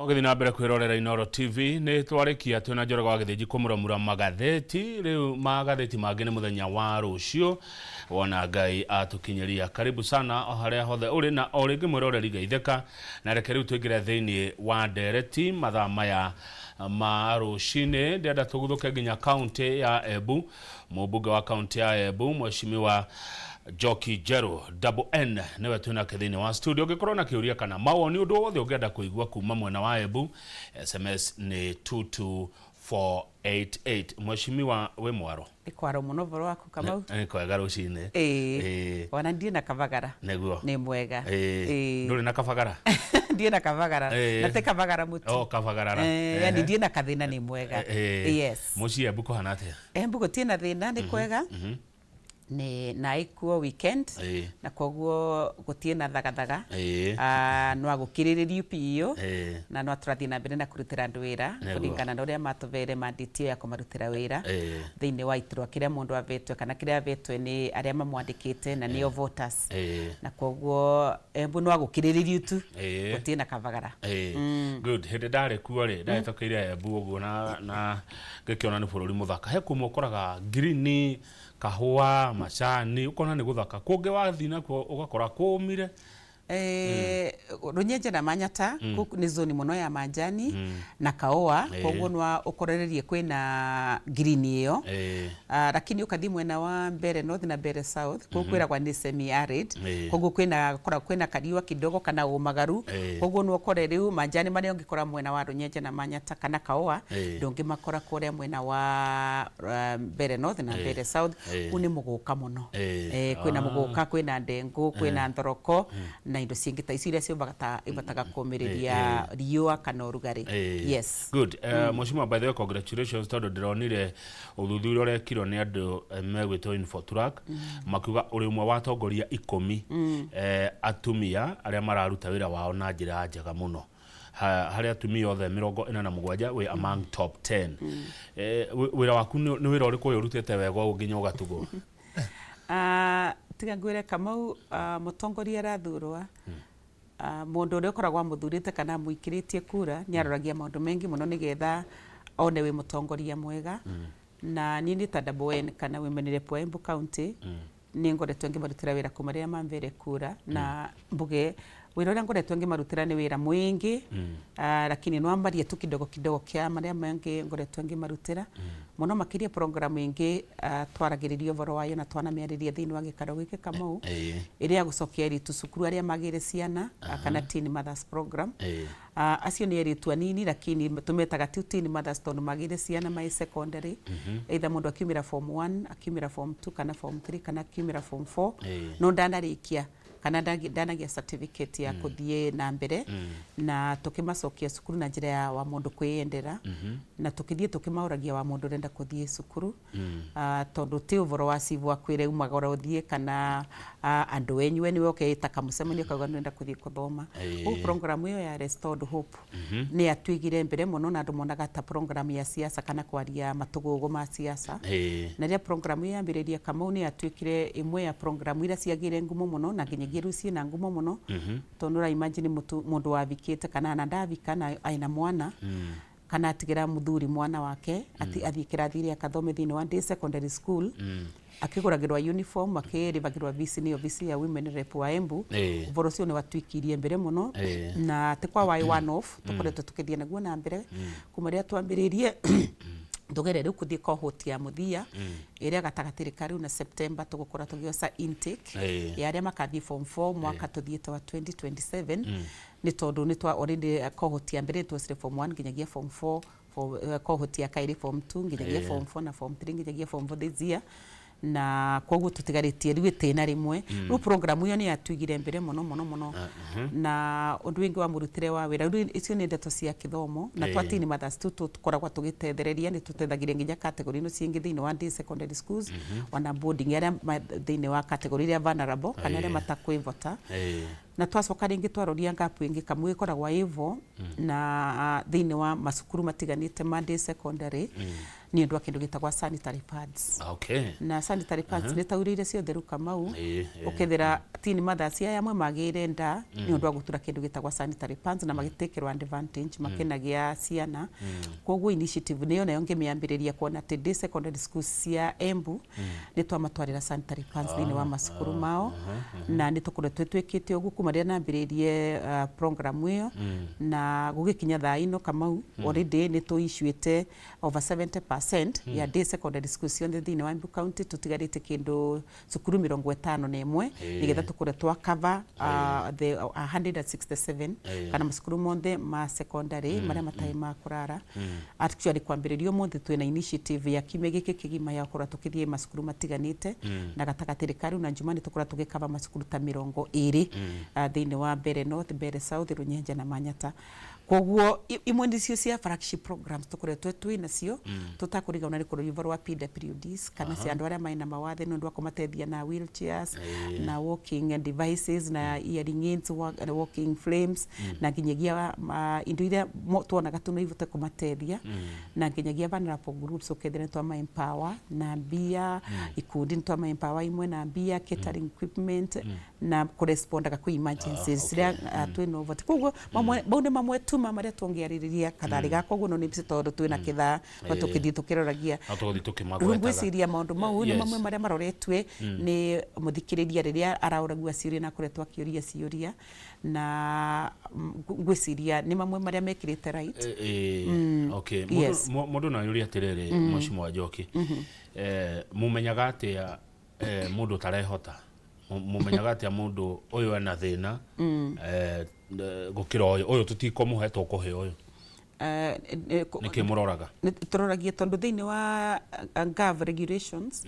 Ũgĩthiĩ na mbere kwĩrorera Inooro TV nĩ twarĩkia twĩna Njoroge wa Gĩthĩnji kũmuramura magathĩti. Rĩu magathĩti mangĩ nĩ mũthenya wa rũciũ wona Ngai atũkinyĩria. Karibu sana o harĩa hothe ũrĩ na o rĩngĩ mwĩroreri geithĩka na reke rĩu tũingĩre thĩinĩ wa ndereti mathaa maya ma rũcinĩ. Ndĩrenda tũguthũke nginya kaũntĩ ya Embu. Mũmbunge wa kaũntĩ ya Embu Mheshimiwa Njoki Njerũ Double N nĩwe twĩnake thĩinĩ wa studio. Ũngĩkorwo na kĩũria kana mawoni ũndũ wothe ũngĩenda kũigua kuma mwena wa Embu, SMS nĩ 22488. Mheshimiwa wĩ mwaro? Nĩ kwaro mũno ũhoro waku Kamau. Nĩ kwega rũcinĩ. Ĩĩ. Ĩĩ. Ona ndirĩ na kabagara. Nĩguo. Nĩ mwega. Ĩĩ. Ĩĩ. Ndũrĩ na kabagara? Ndirĩ na kabagara. Ĩĩ. Na ti kabagara mũtu. Oh, kabagarara. Eh, yani ndirĩ na kathĩna nĩ mwega. Ĩĩ. Yes. Mũciĩ Embu kũhana atĩa? Embu gũtirĩ na thĩna nĩ kwega. Nĩ na ĩkuo weekend Ĩĩ. na koguo gũtirĩ na thagathaga. Ĩĩ. Ah, no agũkirĩrĩrio biũ Ĩĩ. na no tũrathiĩ na mbere na kũrutĩra andũ wĩra Nĩguo. kũringana na ũrĩa matũbeire mandate ĩyo ya kũmarutĩra wĩra Ĩĩ. thĩinĩ wa iturwa kĩrĩa mũndũ avetwe kana kĩrĩa avetwe nĩ arĩa mamwandĩkĩte na nĩo voters. Ĩĩ. Na koguo Embu no agũkirĩrĩrio tu Ĩĩ. gũtirĩ na kabagara. Ĩĩ. Good. Hĩndĩ ndarĩ kuo rĩ, ndahĩtũkĩire Embu ũguo na na ngĩkĩona nĩ bũrũri mũthaka. He kũmwe ũkoraga ngirini, kahũa, macani, ũkona nĩ gũthaka. Kũngĩ wathiĩ nakuo ũgakora kũmire. Eh, Runyenje na Manyata kũu nĩ zone mũno ya manjani na kaũa koguo no ũkorererie kwĩna ngirini ĩyo. Ah, lakini ũkathiĩ mwena wa Mbeere North na Mbeere South kũu kwĩragwa nĩ semi arid koguo kwĩna koragwo kwĩna kariũa kidogo kana ũmagaru koguo no ũkore rĩu manjani marĩa ũngĩkora mwena wa Runyenje na Manyata kana Kaũa ndũngĩmakora kũrĩa mwena wa Mbeere North na Mbeere South kũu nĩ mũgũka mũno. Kwĩna mũgũka, kwĩna ndengũ, kwĩna thoroko na indo cingĩ ta icio iria ciũmbaga ibotaga kũmĩrĩria riũa kana ũrugarĩ. Yes. Good. Mheshimiwa, by the way, congratulations tondũ ndĩronire ũthuthuria ũrekirwo nĩ andũ megwĩtwo Infotrak makiuga ũrĩ ũmwe wa atongoria ikũmi atumia arĩa mararuta wĩra wao na njĩra njega mũno. Harĩ atumia othe 47 wĩ among top 10. Wĩra waku nĩ wĩra ũrĩkũ ũyũ ũrutĩte wega ũguo nginya ũgatugwo? Ah, tiga ngwĩre Kamau, ah, mũtongoria arathurwa ah, mũndũ ũrĩa ũkoragwo amũthurĩte kana amũikĩrĩtie kura nĩ aroragia maũndũ maingĩ mũno nĩgetha one wĩ mũtongoria mwega. Na niĩ nĩ ta Double N kana Women Rep wa Embu County nĩ ngoretwo ngĩmarutĩra wĩra kuma rĩrĩa mambeire kura na mbuge wĩra ũrĩa ngoretwo ngĩmarutĩra nĩ wĩra mũingĩ, lakini no ambarie tu kidogo kidogo kĩa marĩa mangĩ ngoretwo ngĩmarutĩra mũno makĩria program ĩngĩ twaragĩrĩria ũhoro wayo na twanamĩarĩria thĩinĩ wa gĩikaro gĩkĩ Kamau ĩrĩa ya gũcokia airĩtu cukuru arĩa magĩire ciana kana Teen Mothers Program. Acio nĩ airĩtu anini lakini tũmetaga ti teen mothers tondũ magĩire ciana marĩ secondary, either mũndũ akiumĩra form 1, akiumĩra form 2 kana form 3 kana akiumĩra form 4 no ndanarĩkia kana ndanagĩa certificate ya kũthiĩ na mbere na tũkĩmacokia cukuru na njĩra ya wa mũndũ kwĩyendera na tũkĩthiĩ tũkĩmaũragia wa mũndũ ũrenda kũthiĩ cukuru tondũ ti ũhoro wa cibũ akwĩre umagara ũthiĩ kana andũ enyu we nĩwe ũkeĩta kamũcemanio kauga nĩũrenda kũthiĩ gũthoma. Ũguo program ĩyo ya Restored Hope nĩ yatuigire mbere mũno na andũ monaga ta program ya siasa kana kwaria matũgũgũ ma siasa. Na rĩrĩa program ĩyo yambĩrĩirie Kamau nĩ yatuĩkire ĩmwe ya program iria ciagĩire ngumo mũno na nginyagia rĩu ciĩna ngumo mũno tondũ nĩ ũra imagine mũndũ wavikĩte kana ona ndavika na ena mwana kana atigĩra mũthuri mwana wake ati athiĩ kĩrathi ĩrĩa akathome thĩinĩ wa day secondary school akĩgũragĩrwa uniform akĩrĩbagĩrwa fees nĩ obici ya women rep wa Embu. Ũhoro ũcio nĩ watuikirie mbere mũno na ti kwa waĩ one off tũkoretwo tũkĩthiĩ naguo na mbere kuma rĩrĩa twambĩrĩirie tũgere rĩu kũthiĩ cohort ya mũthia ĩrĩa gatagatĩ ka rĩu na September tũgũkorwo tũgĩoca intake ya arĩa makathiĩ form 4 mwaka tũthiĩte wa 2027 nĩ tondũ nĩ twa already cohort ya mbere twocire form 1 nginyagia form 4, cohort ya kaĩrĩ form 2 nginyagia form 4 na form 3 nginyagia form 4 this year na koguo tũtigarĩtie rĩu ĩtĩna rĩmwe. Rĩu program ĩyo nĩ yatuigire mbere mũno mũno mũno na ũndũ ũngĩ wa mũrutĩre wa wĩra rĩu icio nĩ ndeto cia kĩthomo na twa Teen Mothers tu tũkoragwo tũgĩtethereria nĩ tũteithagĩrĩria nginya category ino cingĩ thĩinĩ wa day secondary schools ona boarding arĩa thĩinĩ wa category iria vulnerable kana arĩa matakwĩvota. Na twacoka rĩngĩ twaroria gap ĩngĩ kamwe ĩkoragwo ĩvo na thĩinĩ wa macukuru matiganĩte ma day secondary nĩ ũndũ wa kĩndũ gĩtagwa sanitary pads. Na sanitary pads nĩ taurĩire ciothe rĩu Kamau. Ũkethera teen mothers aya amwe magĩire nda nĩ ũndũ wa gũtura kĩndũ gĩtagwa sanitary pads na magĩtĩkĩrwo advantage makĩnagĩa ciana. Koguo initiative nĩyo nayo ngĩmĩambĩrĩria kuona atĩ day secondary schools cia Embu nĩ twamatwarĩra sanitary pads thĩinĩ wa macukuru mao, na nĩ tũkoretwo twĩkĩte ũguo kuma rĩrĩa nambĩrĩirie program ĩyo na gũgĩkinya thaa ino Kamau already nĩ tũ-issuĩte over 70% ya day secondary school ciothe thĩinĩ wa Embu County. Tũtigarĩte kĩndũ cukuru 51 nĩgetha tũkorwo twa cover the 167 kana macukuru mothe ma secondary marĩa matarĩ ma kũrara. Actually, kwambĩrĩria ũmũthĩ twĩna initiative ya kiumia gĩkĩ kĩgima ya gũkorwo tũkĩthiĩ macukuru matiganĩte, na gatagatĩ ka rĩu na Njuma nĩ tũkorwo tũgĩkaba macukuru ta 20 thĩinĩ wa Mbeere North, Mbeere South, Runyenje na Manyata. Koguo imwe nĩcio cia flagship programs tũkoretwo twĩ nacio. Tũtakũriganĩrwo nĩ kũroria ũhoro wa PWDs kana cia andũ arĩa mena mawathe nĩ ũndũ wa kũmateithia na wheelchairs na walking devices na hearing aids, walking frames na nginyagia indo iria tuonaga tu no ivote kũmateithia, na nginyagia vulnerable groups ũkethira nĩ twama empower na mbia, ikundi nĩ twama empower imwe na mbia, catering equipment na kũrespondaga kwĩ emergencies rĩrĩa twĩna ũhoti. Koguo mamwe mau nĩ mamwe tu ma marĩa tũngĩarĩrĩria katharĩ gakwa ũguo, no nĩ tondũ twĩna kĩthaa no tũkĩthiĩ tũkĩroragia. No tũgũthiĩ Rĩu tũkĩmagwetaga. Ngwĩciria maũndũ mau nĩ mamwe marĩa maroretwe nĩ mũthikĩrĩria rĩrĩa araũragua ciũria na akoretwo akĩũria ciũria, na ngwĩciria nĩ mamwe marĩa mekĩrĩte right. Okay. Yes. Mũndũ no ayũrie atĩrĩrĩ, Mheshimiwa Njoki, mumenyaga atĩa mũndũ ũtarehota? Mumenyaga atĩa mũndũ ũyũ ena thĩna gũkĩra ũyũ? Ũyũ tũtikũmũhe, tũkũhe ũyũ. Nĩkĩ mũroraga? Nĩ tũroragia tondũ thĩinĩ wa gov regulations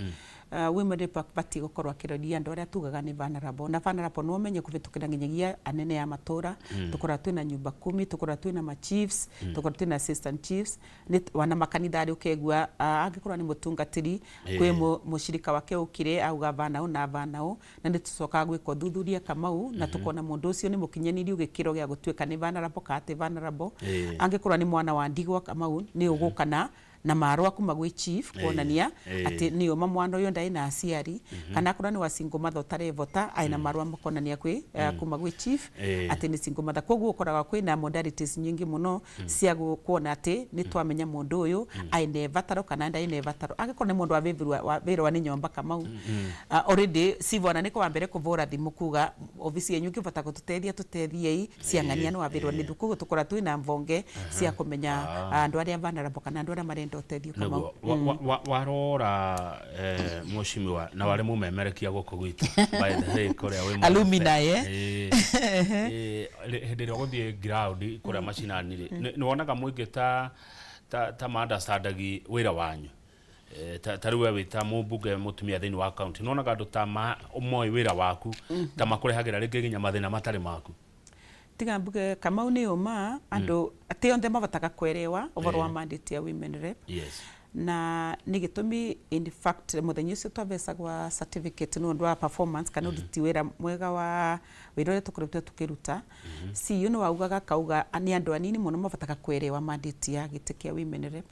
women rep abatiĩ gũkorwo akĩroria andũ arĩa tugaga nĩ vulnerable, na vulnerable no ũmenye kũhĩtũkĩra nginyagia anene a matũra. Tũkoragwo twĩna nyumba kumi, tũkoragwo twĩna ma chiefs, tũkoragwo twĩna assistant chiefs, nĩ wana makanitha arĩ ũkegua angĩkorwo nĩ mũtungatĩri kwĩ mũcirika wake ũkire auga bana ũũ na bana ũũ, na nĩ tũcokaga gwĩka ũthuthuria Kamau na tũkona mũndũ ũcio nĩ mũkinyanĩru gĩkĩro gĩa gũtuĩka nĩ vulnerable kana ti vulnerable. Angĩkorwo nĩ mwana wa ndigwa Kamau, nĩ ũgũka na marũa kuma gwĩ chief kuonania atĩ nĩ ũma mwana ũyũ ndarĩ na aciari, kana akorwo nĩ wa single mother ũtarevota, arĩ na marũa makonania kwĩ kuma gwĩ chief atĩ nĩ single mother. Koguo ũkoraga kwĩna modalities nyingĩ mũno cia kuona atĩ nĩ twamenya mũndũ ũyũ arĩ na ĩbataro kana ndarĩ na ĩbataro. Angĩkorwo nĩ mũndũ wavĩrwa nĩ nyomba Kamau, already civona nĩko wa mbere kũvũra thimũ kuga obici yenyu ĩngĩbota gũtũteithia, tũtethiei ciang'ania nĩ wavĩrwa nĩ thuku. Koguo tũkoragwo twĩna mbonge cia kũmenya andũ arĩa vulnerable kana andũ arĩa marenda ũteithio Kamau. Nĩguo warora mheshimiwa na warĩ mũmemerekia gũkũ gwitũ, by the way, kũrĩa wĩ Alumni, eh? Hĩndĩ ĩrĩa ũgũthiĩ ground kũrĩa macinani rĩ, nĩ wonaga mũingĩ ta ma-understandagi wĩra wanyu? Ta rĩu we wĩ ta mũmbunge mũtumia thĩinĩ wa county, nĩ wonaga andũ ta moĩ wĩra waku ta makũrehagĩra rĩngĩ nginya mathĩna matarĩ maku? Tiga mbuge Kamau nĩ ũma andũ ti onthe mavotaga kwerewa ũhoro wa mandate ya women rep. Na nĩ gĩtũmi, in fact, mũthenya ũcio twavecagwa certificate nĩ ũndũ wa performance kana ũruti wĩra mwega wa wĩra ũrĩa tũkoretwo tũkĩruta, CEO nĩ waugaga kauga nĩ andũ anini mũno mavotaga kwerewa mandate ya gĩtĩ kĩa women rep,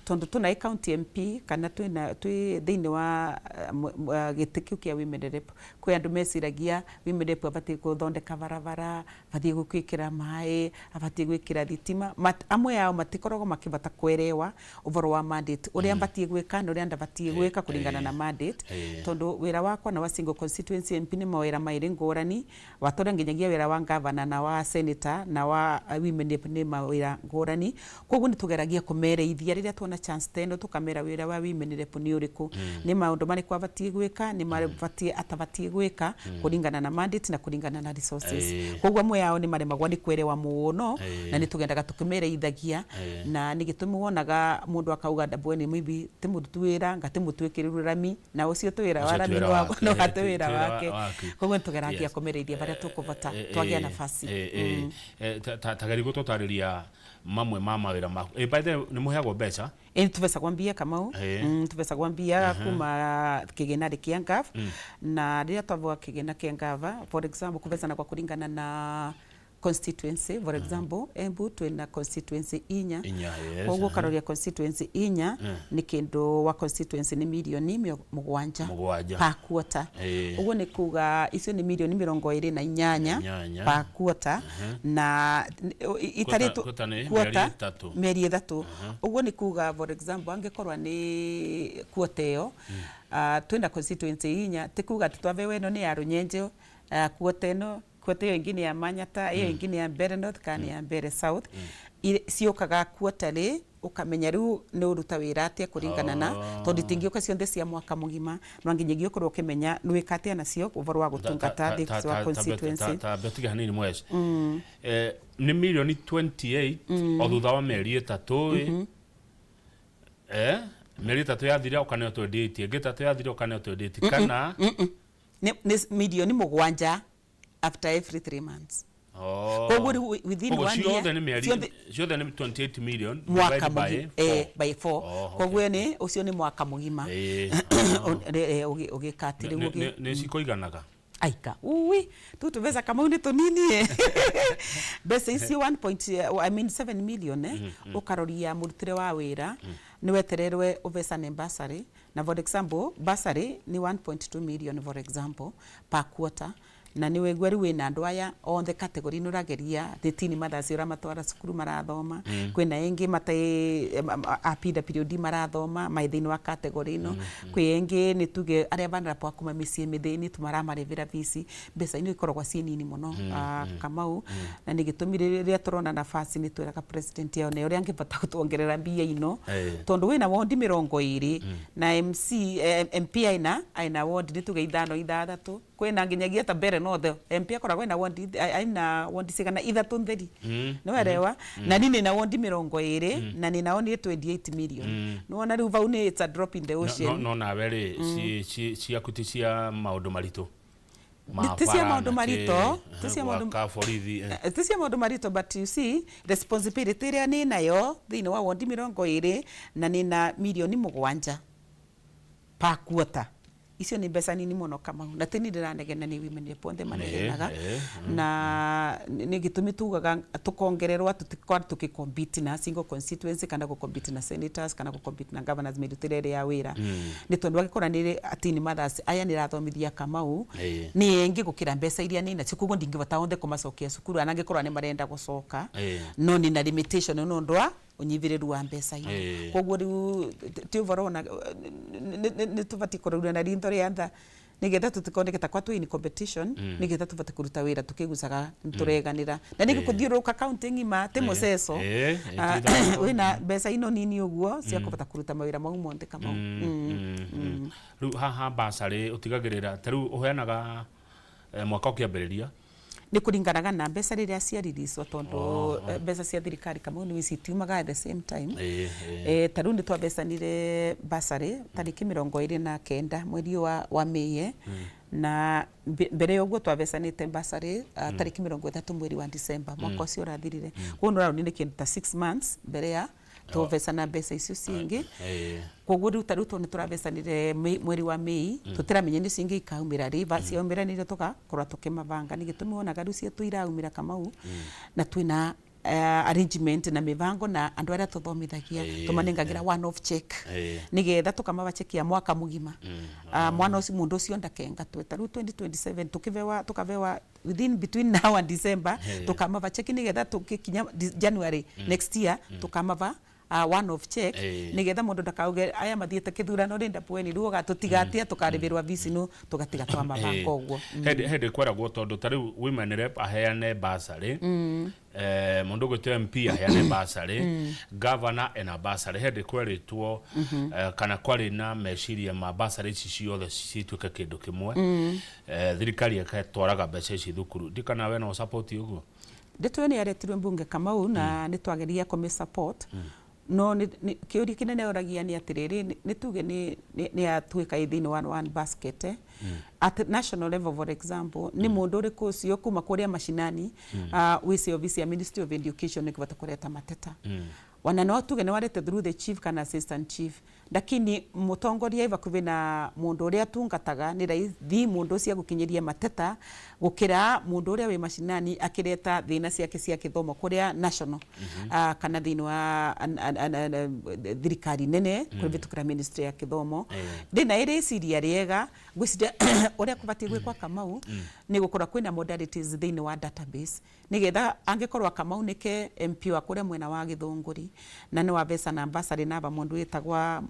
tondũ tũna county MP kana twĩna twĩ thĩinĩ wa gĩtĩ kĩu kĩa women rep, kwĩ andũ meciragia women rep abatiĩ gũthondeka barabara, abatiĩ gwĩkĩra maĩ, abatiĩ gwĩkĩra thitima. Amwe ao matikoragwo makĩbata kwerewa ũhoro wa mandate, ũrĩa mbatiĩ gwĩka na ũrĩa ndabatiĩ gwĩka kũringana na mandate, tondũ wĩra wakwa na wa single constituency MP nĩ mawĩra maĩrĩ ngũrani, watũra nginyagia wĩra wa governor na wa senator na wa women rep nĩ mawĩra ngũrani. Koguo nĩ tũgeragia kũmereithia rĩrĩa tuona chance ta ĩno, tũkamera wĩra wa women rep nĩ ũrĩkũ, nĩ maũndũ marĩkũ abatiĩ gwĩka, nĩ mabatiĩ atabatiĩ gwĩka kũringana na mandate na kũringana na resources. Koguo amwe ao nĩ maremagwo nĩ kwerewa mũno, na nĩ tũgendaga tũkĩmereithagia, na nĩ gĩtũmi wonaga mũndũ akauga ndabweni maybe ti mũruti wĩra nga ti mũtwĩkĩrĩru rami, na ũcio ti wĩra wa Ũcio ti rami, wĩra wake, no wate ti wĩra wĩra wake. Waku. Koguo nĩ tũgeragia kũmereithia barĩa tũkũbota twagĩa nafasi. Ta geria gũtũtarĩria. Mamwe ma mawĩra maku. By the way, nĩ mũheagwo mbeca? Ĩ, tũvecagwo mbia, Kamau. Tũvecagwo mbia kuma kĩgĩna-rĩ kĩa NGAAF, na rĩrĩa twavua kĩgĩna kĩa NGAAF, for example, kũvecana kwa kũringana na constituency. For example, Embu twĩna constituency inya. Inya, yes. Koguo ũkaroria constituency inya nĩ kĩndũ wa constituency nĩ mirioni 70 7. Per quarter. Ũguo nĩ kuga icio nĩ mirioni 28 Inyanya. Per quarter, na itarĩtwo Quarter nĩ quarter, mĩeri 3. Mĩeri 3. Ũguo nĩ kuga, for example, angĩkorwo nĩ quarter ĩyo twĩna constituency inya, ti kuga atĩ twabewa ĩno nĩ ya Rũnyenje, quarter ĩno, quarter ĩyo ĩngĩ nĩ ya Manyata, ĩyo ĩngĩ nĩ ya Mbeere North kana nĩ ya Mbeere South. Ciũkaga quarterly, ũkamenya rĩu nĩ ũruta wĩra atĩa kũringana na tondũ itingĩũka ciothe cia mwaka mũgima, no nginyagia ũkorwo ũkĩmenya nĩ wĩka atĩa nacio ũhoro wa gũtungata thĩinĩ wa constituency. Ta mbetige hanini mweci. Nĩ mirioni 28 o thutha wa mĩeri 3 ĩ. Mĩeri 3 yathira ũkaneo 28, ĩngĩ 3 yathira ũkaneo 28, kana? Nĩ mirioni 7 after every 3 months. Koguo rĩu within Koguo one year ciothe nĩ mĩeri ciothe nĩ 28 million mwaka divided by mũgima four. By four. Koguo nĩ ũcio nĩ mwaka mũgima. Ũgĩka atĩ rĩu Nĩ cikũiganaga? Aika ui tu tũbeca, Kamau, nĩ tũnini ĩ. Mbeca icio 1 point, I mean 7 million, ũkaroria mũrutĩre wa wĩra nĩ wetererwe ũvecane bursary, na for example bursary nĩ 1.2 million, for example, per quarter, na nĩ wegua rĩu wĩna andũ aya othe category nĩ ũrageria nĩ teen mothers ũramatwara cukuru marathoma, kwĩna ĩngĩ matai a PWD marathoma mai thĩinĩ wa category ĩno, kwĩ ĩngĩ nĩ tuge arĩa vulnerable kuma mĩciĩ mĩthĩni tũmaramarĩbĩra fees. Mbeca ino ikoragwo ciĩ nini mũno, Kamau, na nĩ gĩtũmi rĩrĩa tũrona nafasi nĩ twĩraga president yao ũrĩa angĩbata gũtuongerera mbia ino, tondũ wĩna wondi 20 na MC, MP aina wondi nĩ tuge ithano, ithathatũ, kwĩna nginyagia ta Mbeere North MP akoragwo aina wondi cigana ithatũ ntheri, nĩ warewa, na niĩ nĩna wondi 20 na nĩnao nĩ 28 million. Nĩwona rĩu vau nĩ it's a drop in the ocean. No nawe rĩ, ciaku ti cia maũndũ maritũ? Ti cia maũndũ maritũ, ti cia maũndũ Gwaka borithi. Ti cia maũndũ maritũ, but you see responsibility ĩrĩa nĩ nayo thĩinĩ wa wondi 20 na nĩna mirioni 7 per quarter, icio nĩ mbeca nini mũno, Kamau, na ti niĩ ndĩranegena, nĩ women rep othe manegenaga, na nĩ gĩtũmi tugaga tũkongererwo tũtikorwo tũgĩcompete na single constituency kana gũcompete na senators kana gũcompete na governors mĩrutĩre ĩrĩa ya wĩra, nĩ tondũ angĩkorwo nĩ teen mothers aya nĩrathomithia, Kamau, nĩ ĩngĩ gũkĩra mbeca iria nĩ nacio, koguo ndingĩbota othe kũmacokia cukuru ana angĩkorwo nĩ marenda gũcoka, no nĩ na limitation nĩ ũndũ wa ũnyihĩrĩru wa mbeca ino. Koguo rĩu ti ũhoro ona nĩ tũbatiĩ kũrora na ritho rĩa tha nigetha tũtikoneke ta kwa twĩ in competition, nigetha tũbote kũruta wĩra tũkĩgucaga nĩtũreganĩra na nĩ gũthiũrũrũka kaunti ng'ima ti mũceco. Ti ithako. Wĩna mbeca ino nini ũguo cia kũbota kũruta mawĩra mau monthe, Kamau. Rĩu haha bursary ũtigagĩrĩra ta rĩu ũheanaga mwaka ũkĩambĩrĩria? Nĩ kũringanaga na mbeca rĩrĩa ciaririswo, tondũ mbeca cia thirikari, Kamau, nĩ citiumaga at the same time. Ĩ, ĩ. Ta rĩu nĩ twabecanire bursary tarĩki 29 mweri ũyũ wa May, na mbere ya ũguo twabecanĩte bursary tarĩki 30 mweri wa December mwaka ũcio ũrathirire. Koguo nĩ ũraona nĩ kĩndũ ta 6 months mbere ya tũbecana mbeca icio cingĩ. Koguo rĩu ta rĩu tondũ nĩ tũrabecanire mweri wa May, tũtiramenya nĩ cingĩ ikaumĩra rĩ. Ciaumĩra nĩrĩo tũgakorwo tũkĩmabanga. Nĩ gĩtũmi wonaga rĩu cietũ iraumĩra, Kamau, na twĩna arrangement na mĩbango na andũ arĩa tũthomithagia, tũmanengagĩra one off check nĩgetha tũkamaba check ya mwaka mũgima. Mwana ũcio, mũndũ ũcio ndakengatwe. Ta rĩu 2027 tukibewa, tukabewa within between now and December, tukamaba check nĩgetha tũgĩkinya January next year tukamaba one off check, nĩgetha mũndũ ndakauge aya mathiĩte kĩthurano rĩ ndapweni rĩu ũgatũtiga atĩa tũkarĩbĩrwa fees no tũgatiga twamabanga ũguo. Hĩndĩ kweragwo tondũ ta rĩu women rep aheane bursary, mũndũ ũgwĩtwo MP aheane bursary, governor ena bursary, hĩndĩ kwerĩtwo kana kwarĩ na meciria ma bursary ici ciothe cituĩke kĩndũ kĩmwe, thirikari ĩgatwaraga mbeca ici thukuru. Ndikana we no support ũguo? Ndeto ĩyo nĩ yaretirwe mbunge, Kamau, na nĩ twageria kũmĩ support. No kĩũria kĩnene ũragia nĩ atĩrĩrĩ, nĩ tuge nĩ yatuĩka ĩ thĩinĩ wa one basket, eh? At national level, for example, nĩ mũndũ ũrĩkũ ũcio kuma kũrĩa macinani wĩci office ya Ministry of Education nĩkũbata kũreta mateta, ona no tuge nĩ warete through the chief kana assistant chief, lakini mũtongoria ĩ bakuhĩ na mũndũ ũrĩa atungataga, nĩ raithi mũndũ ũcio agũkinyĩria mateta gũkĩra mũndũ ũrĩa wĩ macinani akĩreta thĩna ciake cia gĩthomo kũrĩa national kana thĩinĩ wa thirikari nene kũhĩtũkĩra ministry ya gĩthomo. Ndĩna ĩrĩciria rĩega, ngwĩciria ũrĩa kũbatiĩ gwĩkwa, Kamau, nĩ gũkorwo kwĩna modalities thĩinĩ wa database, nĩgetha angĩkorwo Kamau nĩke MP wa kũrĩa mwena wa Gĩthũngũri na nĩ wa mbeca na bursary naba mũndũ wĩtagwa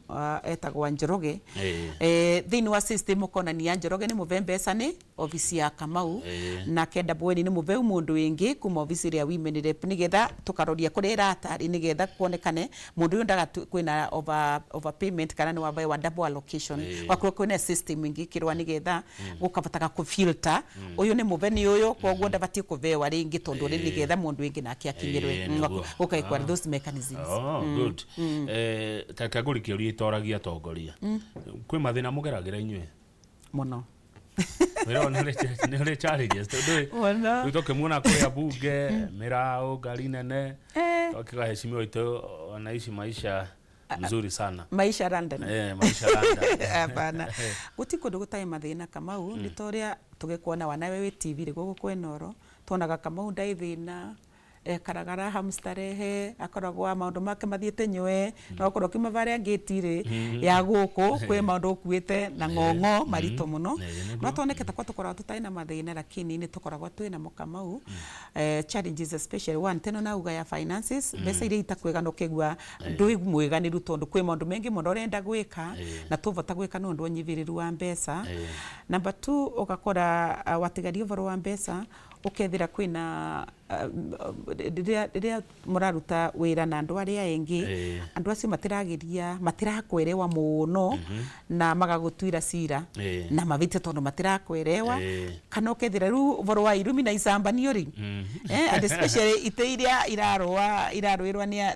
etagwa Njoroge, thĩinĩ wa system ũkonania Njoroge nĩ mũve mbeca nĩ obici ya Kamau, nake Ndabweni nĩ mũveu mũndũ wĩngĩ kuma obici ĩrĩa women rep, nĩgetha tũkaroria kũrĩa ĩratarĩ, nĩgetha kuonekane mũndũ ũyũ ndaga kwĩna overpayment kana nĩ wavewa double allocation. Gwakorwo kwĩna system ĩngĩkĩrwa nĩgetha gũkavotaga kũ-filter ũyũ nĩ mũve nĩ ũyũ, koguo ndabatiĩ kũvewa rĩngĩ, tondũ rĩ nĩgetha mũndũ wĩngĩ nake akinyĩrwe. Gũkaĩkwa those mechanisms. Oh, good. Reke ngũrikie ũria itoragia atongoria. Kwĩ mathĩna mũgeragĩra inyuĩ? Mũno. Wĩra ũyũ nĩ ũrĩ challenges, tondũ Mũno. rĩu tũkĩmuona kũrĩa bunge, mĩraũ, ngari nene, twakiuga heshimiwa witũ anaishi maisha mzuri sana. Maisha London. Maisha London. Hapana, guti kundu gutarĩ mathĩna, Kamau. Nĩ ta ũrĩa tũgĩkuona wanawe wĩ TV rĩ gũkũ kwĩnoro, tuonaga Kamau ndarĩ thĩna, ekaraga raha mstarehe, akoragwo maũndũ make mathiĩte nywe, no okorwo kiuma barĩa ngĩti rĩ ya gũkũ kwĩ maũndũ ũkuĩte na ng'ong'o maritũ mũno. No tuoneke ta kwa tũkoragwo tũtarĩ na mathĩna, lakini nĩ tũkoragwo twĩ namo, Kamau. Challenges, especially one teno nauga ya finances, mbeca iria itakwĩgana, ũkĩigua ndwĩ mwĩganĩru tondũ kwĩ maũndũ maingĩ mũno ũrenda gwĩka na tũbota gwĩka nĩ ũndũ wa ũnyihĩrĩru wa mbeca. Number two, ũgakora watigaria ũboro wa mbeca, ũkethĩra kwĩna rĩrĩa mũraruta wĩra na andũ arĩa engĩ, andũ acio matirageria matirakwerewa mũno na magagũtuĩra cira na mavĩtia tondũ matirakwerewa, kana ũkethĩra rĩu ũboro wa irumi na icambanio rĩ, and especially itĩ iria irarũa irarũĩrwa nĩ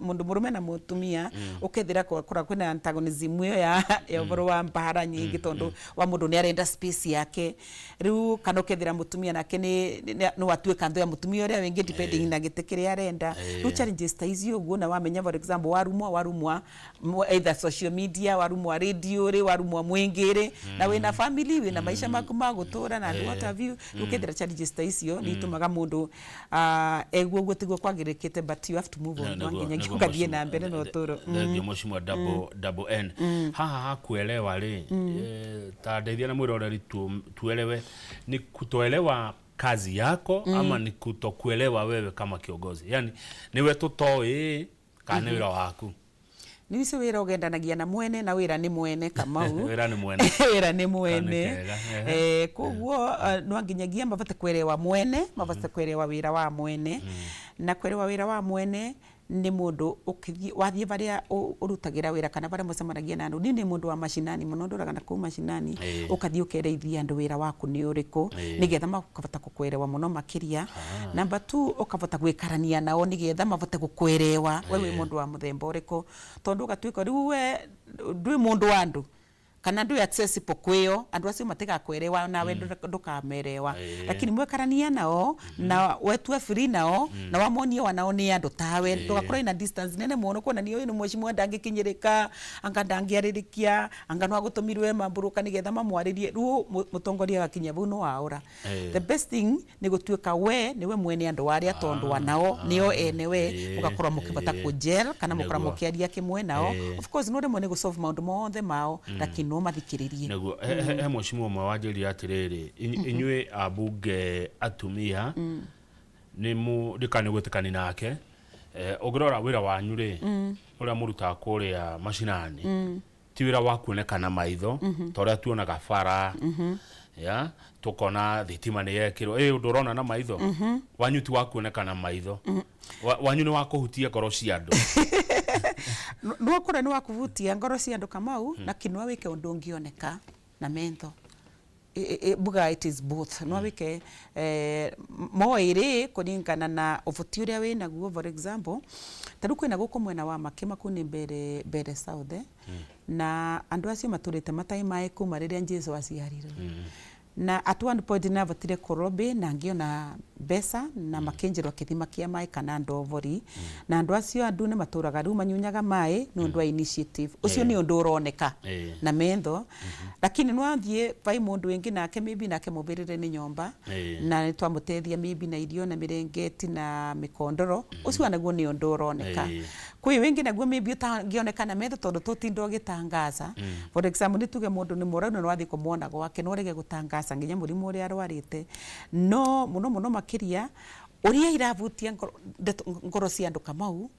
mũndũ mũrũme na mũtumia, ũkethĩra kũra kwĩna antagonism ĩyo ya ũboro wa mbara nyingĩ, tondũ wa mũndũ nĩ arenda space yake rĩu, kana ũkethĩra mũtumia nake nĩ watuĩka nthũ ya mũtumia ũrĩa wĩngĩ, depending na gĩtĩ kĩrĩa arenda. Rĩu challenges ta icio ũguo, na wamenya, for example, warumwa either social media, warumwa radio rĩ, warumwa mwĩngĩ rĩ, na wĩna family, wĩna maica maku ma gũtũra na what have you, rĩu ũkethĩra challenges ta icio nĩ itũmaga mũndũ eguo ũguo tiguo kwagĩrĩkĩte, but you have to move on, no nginya ũgathiĩ na mbere na ũtũro. Thengiũ, mheshimiwa double N. Haha hakuelewa rĩ, ta ndeithia na mwĩroreri tuelewe, ni kutoelewa kazi yako ama ni kutokuelewa wewe kama kiongozi? Yani niwe tũtoĩ kana nĩ wĩra waku? Nĩ icio wĩra ũgendanagia na mwene, na wĩra nĩ mwene, Kamau. Wĩra nĩ mwene. Wĩra nĩ mwene. Kega, ehe. Koguo no nginyagia mabate kwerewa mwene, mabate kwerewa wĩra wa mwene, na kwerewa wĩra wa mwene nĩ mũndũ ũkĩthiĩ wathiĩ barĩa ũrutagĩra wĩra kana barĩa mũcemanagia na andũ. Niĩ nĩ mũndũ wa macinani mũno, ndũraga na kũu macinani, ũkathiĩ ũkereithia andũ wĩra waku nĩ ũrĩkũ, nĩgetha makahota gũkwerewa mũno makĩria. Number two, ũkahota gwĩkarania nao nĩgetha mahote gũkwerewa we wĩ mũndũ wa mũthemba ũrĩkũ, tondũ ũgatuĩka rĩu we ndwĩ mũndũ wa andũ kana ndwĩ accessible kwĩo, andũ acio matigakwerewa nawe ndũkamerewa. Lakini mwekarania nao na wetua free nao na wamonia wanao nĩ andũ tawe, ndũgakorwo ina distance nene mũno kuonania ũyũ nĩ mheshimiwa ndangĩkinyĩrĩka, anga ndangĩarĩrĩkia, anga no agũtũmirwe mambũrũka nĩgetha mamwarĩrie. Rĩu mũtongoria agakinya vau no waũra. The best thing nĩ gũtuĩka we nĩwe mwene andũ arĩa, tondũ anao nĩo ene we, mũgakorwo mũkĩhota kũgel kana mũkorwo mũkĩaria kĩmwe nao. Of course no rĩmwe nĩ gũsolve maũndũ mothe mao, lakini no mathikĩrĩrie. Nĩguo he mheshimiwa ũmwe wanjĩrire atĩrĩrĩ, inyuĩ ambunge atumia nĩ mu ndikani gwĩtĩkani nake. Ũngĩrora wĩra wanyu rĩ, ũrĩa mũrutaga kũrĩa macinani, ti wĩra wa kuonekana maitho ta ũrĩa tuonaga bara ya tukona thitima nĩ yekĩrwo, ĩ ũndũ ũrona na maitho. Wanyu ti wa kuonekana maitho. Wanyu nĩ wa kũhutia ngoro cia andũ. No kũrĩa nĩ wa kuvutia ngoro cia andũ, Kamau, na kinwa wĩke ũndũ ũngĩoneka na mentho. Mbuga it is both, no wike mo iri kuringana na ubuti uria wi naguo. For example, ta riu kwina guku mwena wa Makima, kuu ni mbere mbere south, na andu acio maturite matai mai kuma riria Jesu aciarirwe. Na at one point navotire kũrobĩ na ngiona mbeca na makinjirwo kithima kia mai kana ndovori, na andu acio andu nĩ matũraga rĩu manyunyaga mai nĩ ũndũ wa initiative ũcio. Nĩ ũndũ ũroneka na mentho, lakini no athiĩ vai mũndũ wĩngĩ nake, maybe nake mũbĩrĩre nĩ nyomba, na nĩ twamũteithia maybe na irio na mĩrengeti na mĩkondoro. Ũcio naguo nĩ ũndũ ũroneka. Kwĩ wĩngĩ naguo maybe ũtangĩoneka na metho tondũ tũtinda ũgĩtangaza. For example, nĩ tuge mũndũ nĩ mũrwaru na nĩwathiĩ kũmuona gwake, no ũrege gũtangaza nginya mũrimũ ũrĩa arwarĩte. No mũno mũno makĩria ũrĩa iravutia ngoro cia andũ, Kamau,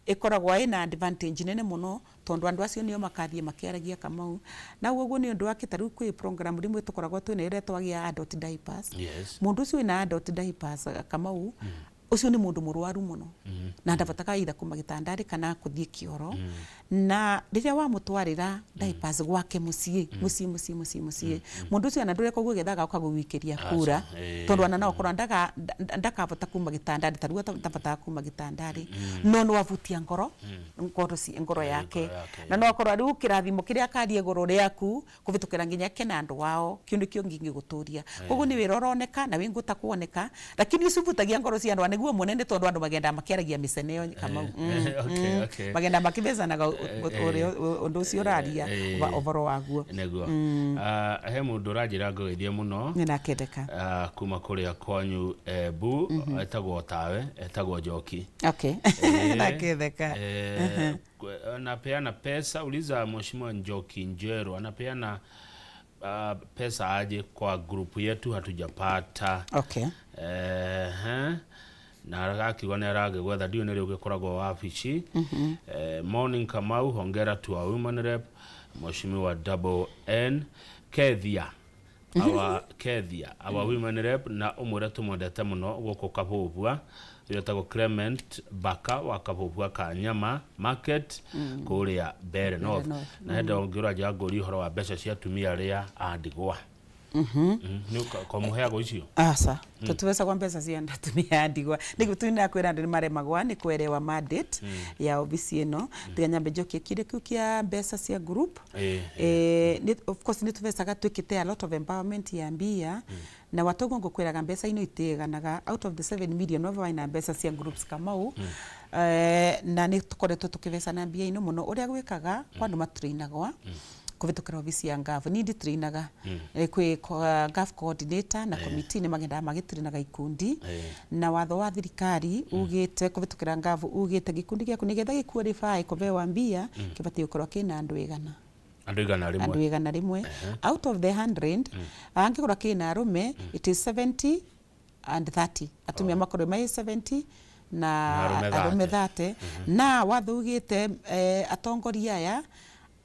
ĩkoragwo ĩna advantage nene mũno tondũ andũ acio nĩo makathiĩ makĩaragia Kamau na ũguo nĩ ũndũ wake. Ta rĩu kwĩ program rimwe tũkoragwo twĩna ĩrĩa twagĩa adult diapers. Mũndũ ũcio wĩna adult diapers, Kamau, ũcio nĩ mũndũ mũrwaru mũno na ndabataga either kuma gĩtandarĩ kana kũthiĩ kĩoro, na rĩrĩa wamũtwarĩra diapers gwake mũciĩ mũciĩ mũciĩ mũciĩ mũciĩ, mũndũ ũcio ona ndũreka ũguo getha agoka gũgũikĩria kura, tondũ ona no akorwo ndakabota kuma gĩtandarĩ, ta rĩu ndabataga kuma gĩtandarĩ, no nĩ wavutia ngoro yake. Ngoro yake. Na no akorwo rĩu kĩrathimo kĩrĩa akaria igũrũ rĩaku kũvĩtũkĩra nginya ke na andũ ao, kĩu nĩkĩo ngĩngĩgũtũria. Koguo nĩ wĩra ũroneka na wĩ ngũtakuoneka, lakini ũcio ũvutagia ngoro cia andũ nĩguo mũnene, tondũ andũ magendaga makĩaragia mĩcene ĩyo, Kamau. Magenda makĩbecanaga ũrĩa ũndũ ũcio ũraria ũhoro waguo. Nĩguo. He mũndũ ũranjĩra ngũgeithie mũno. Nĩ nakendeka. Kuma kũrĩa kwanyu Embu, etagwo tawe, etagwo Njoki. Nakendeka. Anapeana pesa, uliza Mheshimiwa Njoki Njeru anapeana pesa aje kwa grupu yetu, hatujapata. Na agakiuga nĩ aragĩgwetha, ndiũĩ nĩ rĩ ũgĩkoragwo wabici. Morning Kamau, hongera to our women rep Mheshimiwa Double N Kethia, our Kethia, our women rep, na ũmwĩre tũmwendete mũno gũkũ Kabũbua. Ũyũ etagwo Clement Baka wa Kabũbua ka Nyama Market kũrĩa Mbere North. North. Na hĩndĩ ũngĩ ũranjĩra ngũria ũhoro wa mbeca cia atumia arĩa a ndigwa. Nĩ komũheagwo icio? Aca, tũtiwecagwo mbeca cia atumia a ndigwa. Nĩguo tu nakwĩra andũ nĩ maremagwa nĩ kwerewa mandate ya obici ĩno. Tiga nyambe njokie kĩrĩa kĩu kĩa mbeca cia group. Of course nĩ tũbecaga, twĩkĩte a lot of empowerment ya mbia na watoguo ngũkwĩraga mbeca ino itiganaga. Out of the 7 million over na mbeca cia groups, Kamau, na nĩ tũkoretwo tũkĩbecana mbia ino mũno. Ũrĩa gwĩkaga kwa andũ matrainagwa kũvĩtũkĩra obici ya ngavu, niĩ nditrainaga. Kwĩ ngav coordinator na committee nĩ magendaga magĩtrainaga ikundi, na watho wa thirikari ugĩte kũvĩtũkĩra ngavu ugĩte gĩkundi gĩaku nĩgetha gĩqualify kũbewa mbia kĩbatiĩ gũkorwo kĩna andũ 100. Andũ igana andũ rĩmwe. 100. Out of the 100, angĩkorwo kĩna arũme, it is 70 and 30, atumia makorwo mai 70 na Na arũme arũme 30. 30. Na watho ugĩte atongoria aya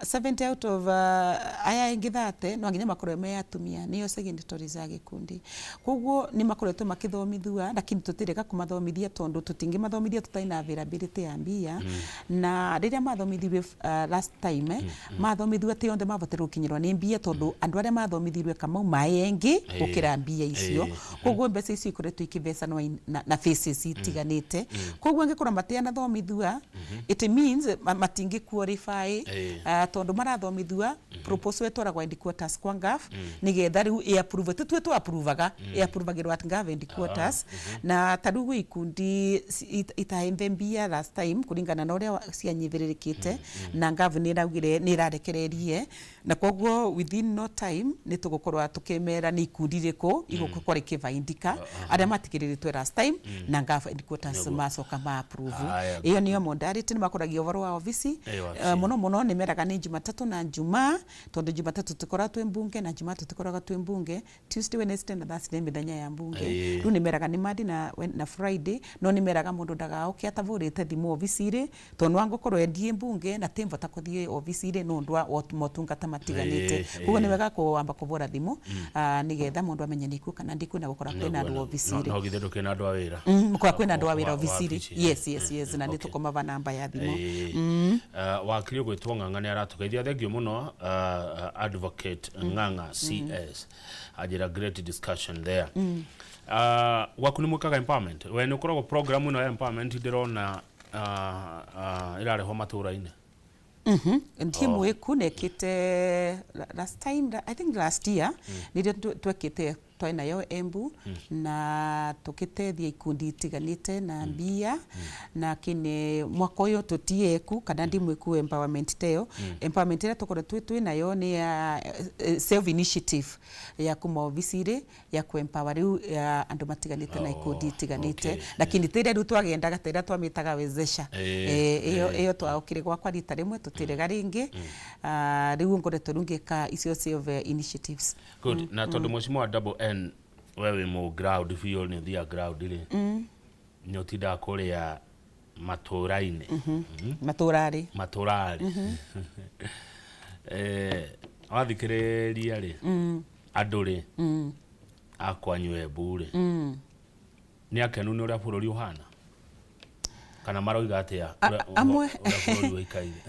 70 out of aya ĩngĩ 30 no nginya makorwo me atumia, nĩo signatories a gĩkundi. Koguo nĩ makoretwo makĩthomithua, lakini tũtireka kũmathomithia tondũ tũtingĩmathomithia tũtarĩ na availability ya mbia. Na rĩrĩa mathomithirie last time, mathomithua ti othe mabotire gũkinyĩrwo nĩ mbia, tondũ andũ arĩa mathomithirie, Kamau, maĩ engĩ gũkĩra mbia icio. Koguo mbeca icio ikoretwo ikĩbecanwo na phases itiganĩte. Koguo angĩkorwo matianathomithua, it means matingĩ qualify, tondũ marathomithua proposal ĩtwaragwo headquarters kwa ngaf nigetha rĩu ĩ-approve. Ti tue tũ-approvaga, ĩ-approvagĩrwo at ngaf headquarters. Na ta rĩu gwĩ ikundi itaembe mbia last time kũringana na ũrĩa cianyithĩrĩrĩkĩte, na ngaf nĩ ĩraugire nĩ ĩrarekererie, na koguo within no time nĩ tũgũkorwo tũkĩmera nĩ ikundi irĩkũ igũkorwo ikĩbaindika arĩa matigĩrĩrĩtwe last time na ngaf headquarters macoka ma approve. Ĩyo nĩyo modality. Nĩ makoragia ũhoro wa obici. Wabici. Mũno mũno nĩ meraga nĩ Jumatatũ na Njumaa, tondũ Jumatatũ tũkoragwo twĩ mbunge na Jumaa tũtikoragwo twĩ mbunge. Tuesday, Wednesday na Thursday mĩthenya ya mbunge. Rĩu nĩ meraga nĩ Monday na Friday, no nĩ meraga mũndũ ndagaũke atavũrĩte thimũ obici-rĩ, tondũ no angũkorwo endie mbunge na timbota kũthiĩ obici-rĩ nĩ ũndũ wa motungata matiganĩte. Koguo nĩ wega kũamba kũvũra thimũ, nĩgetha mũndũ amenye nĩkuo kana ndikuo, na gũkorwo kwĩna andũ obici-rĩ. No githĩ ndũkĩrĩ na andũ a wĩra? Gũkorwo kwĩna andũ a wĩra obici-rĩ. Wabici. Yes, na nĩ tũkũmava namba ya thimũ. Wakiri ũgwĩtwo Ng'ang'a nĩ aratũ Matũgeithia thengiũ mũno advocate Ng'ang'a CS anjĩra great discussion there. Gwaku nĩ mwĩkaga empowerment? We nĩ ũkoragwo program ĩno ya empowerment ndĩrona ĩrarehwo matũra-inĩ? Ndiĩ mwĩku nekĩte last time, I think last year nĩrĩo twekĩte twarĩ nayo Embu na tũkĩteithia ikundi itiganĩte na mbia. Na kĩnĩ mwaka ũyũ tũtiĩku kana ndi mwĩku empowerment teyo. Empowerment ĩrĩa tũkoretwo twĩ nayo nĩ ya self initiative ya kuma obici-rĩ ya kũ empower rĩu andũ matiganĩte na ikundi itiganĩte, lakini ti ĩrĩa rĩu twagendaga ta ĩrĩa twamĩtaga wezesha. Ĩyo ĩyo twaokire gwakwa rita rĩmwe tũtirega rĩngĩ. Rĩu ngoretwo rĩu ngĩka icio self initiatives. Good. Na tondũ mheshimiwa Double N, we wĩ mũ ground biũ, nĩ ũthiaga ground rĩ, nĩ ũtindaga kũrĩa matũra-inĩ? Matũra-rĩ. Matũra-rĩ. Wathikĩrĩria rĩ, andũ rĩ a kwanyu Embu rĩ, nĩ akenu nĩ ũrĩa bũrũri ũhana kana maroiga atĩa Amwe ũrĩa bũrũri ũikaire?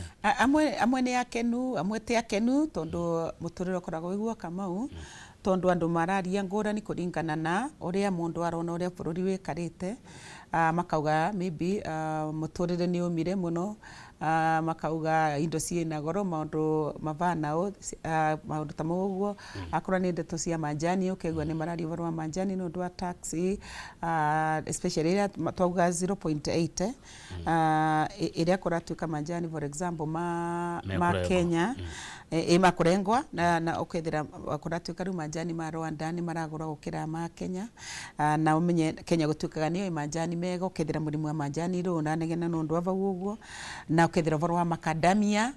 Amwe nĩ akenu, amwe ti akenu, tondũ mũtũrĩre ũkoragwo wĩguo, Kamau, tondũ andũ mararia ngũrani kũringana na ũrĩa mũndũ arona ũrĩa bũrũri wĩkarĩte. Makauga maybe mũtũrĩre nĩ ũmire mũno, makauga indo ciĩna goro, maũndũ mabana ũũ, maũndũ ta mau ũguo. Akorwo nĩ ndeto cia manjani, ũkaigua nĩ mararia ũhoro wa manjani nĩ ũndũ wa tax, especially ĩrĩa twauga 0.8 ĩrĩa kũratuĩka manjani, for example, ma Mekũrengwo. Kenya ĩ makũrengwa na ũkethira kũratuĩka rĩu manjani ma Rwanda nĩ maragũrwo gũkĩra ma Kenya. Na ũmenye Kenya gũtuĩkaga nĩyo ĩ manjani mega, ũkethira mũrĩmi wa manjani rĩu ũranegena nĩ ũndũ wa vau ũguo. Na ũkethira ũhoro wa macadamia,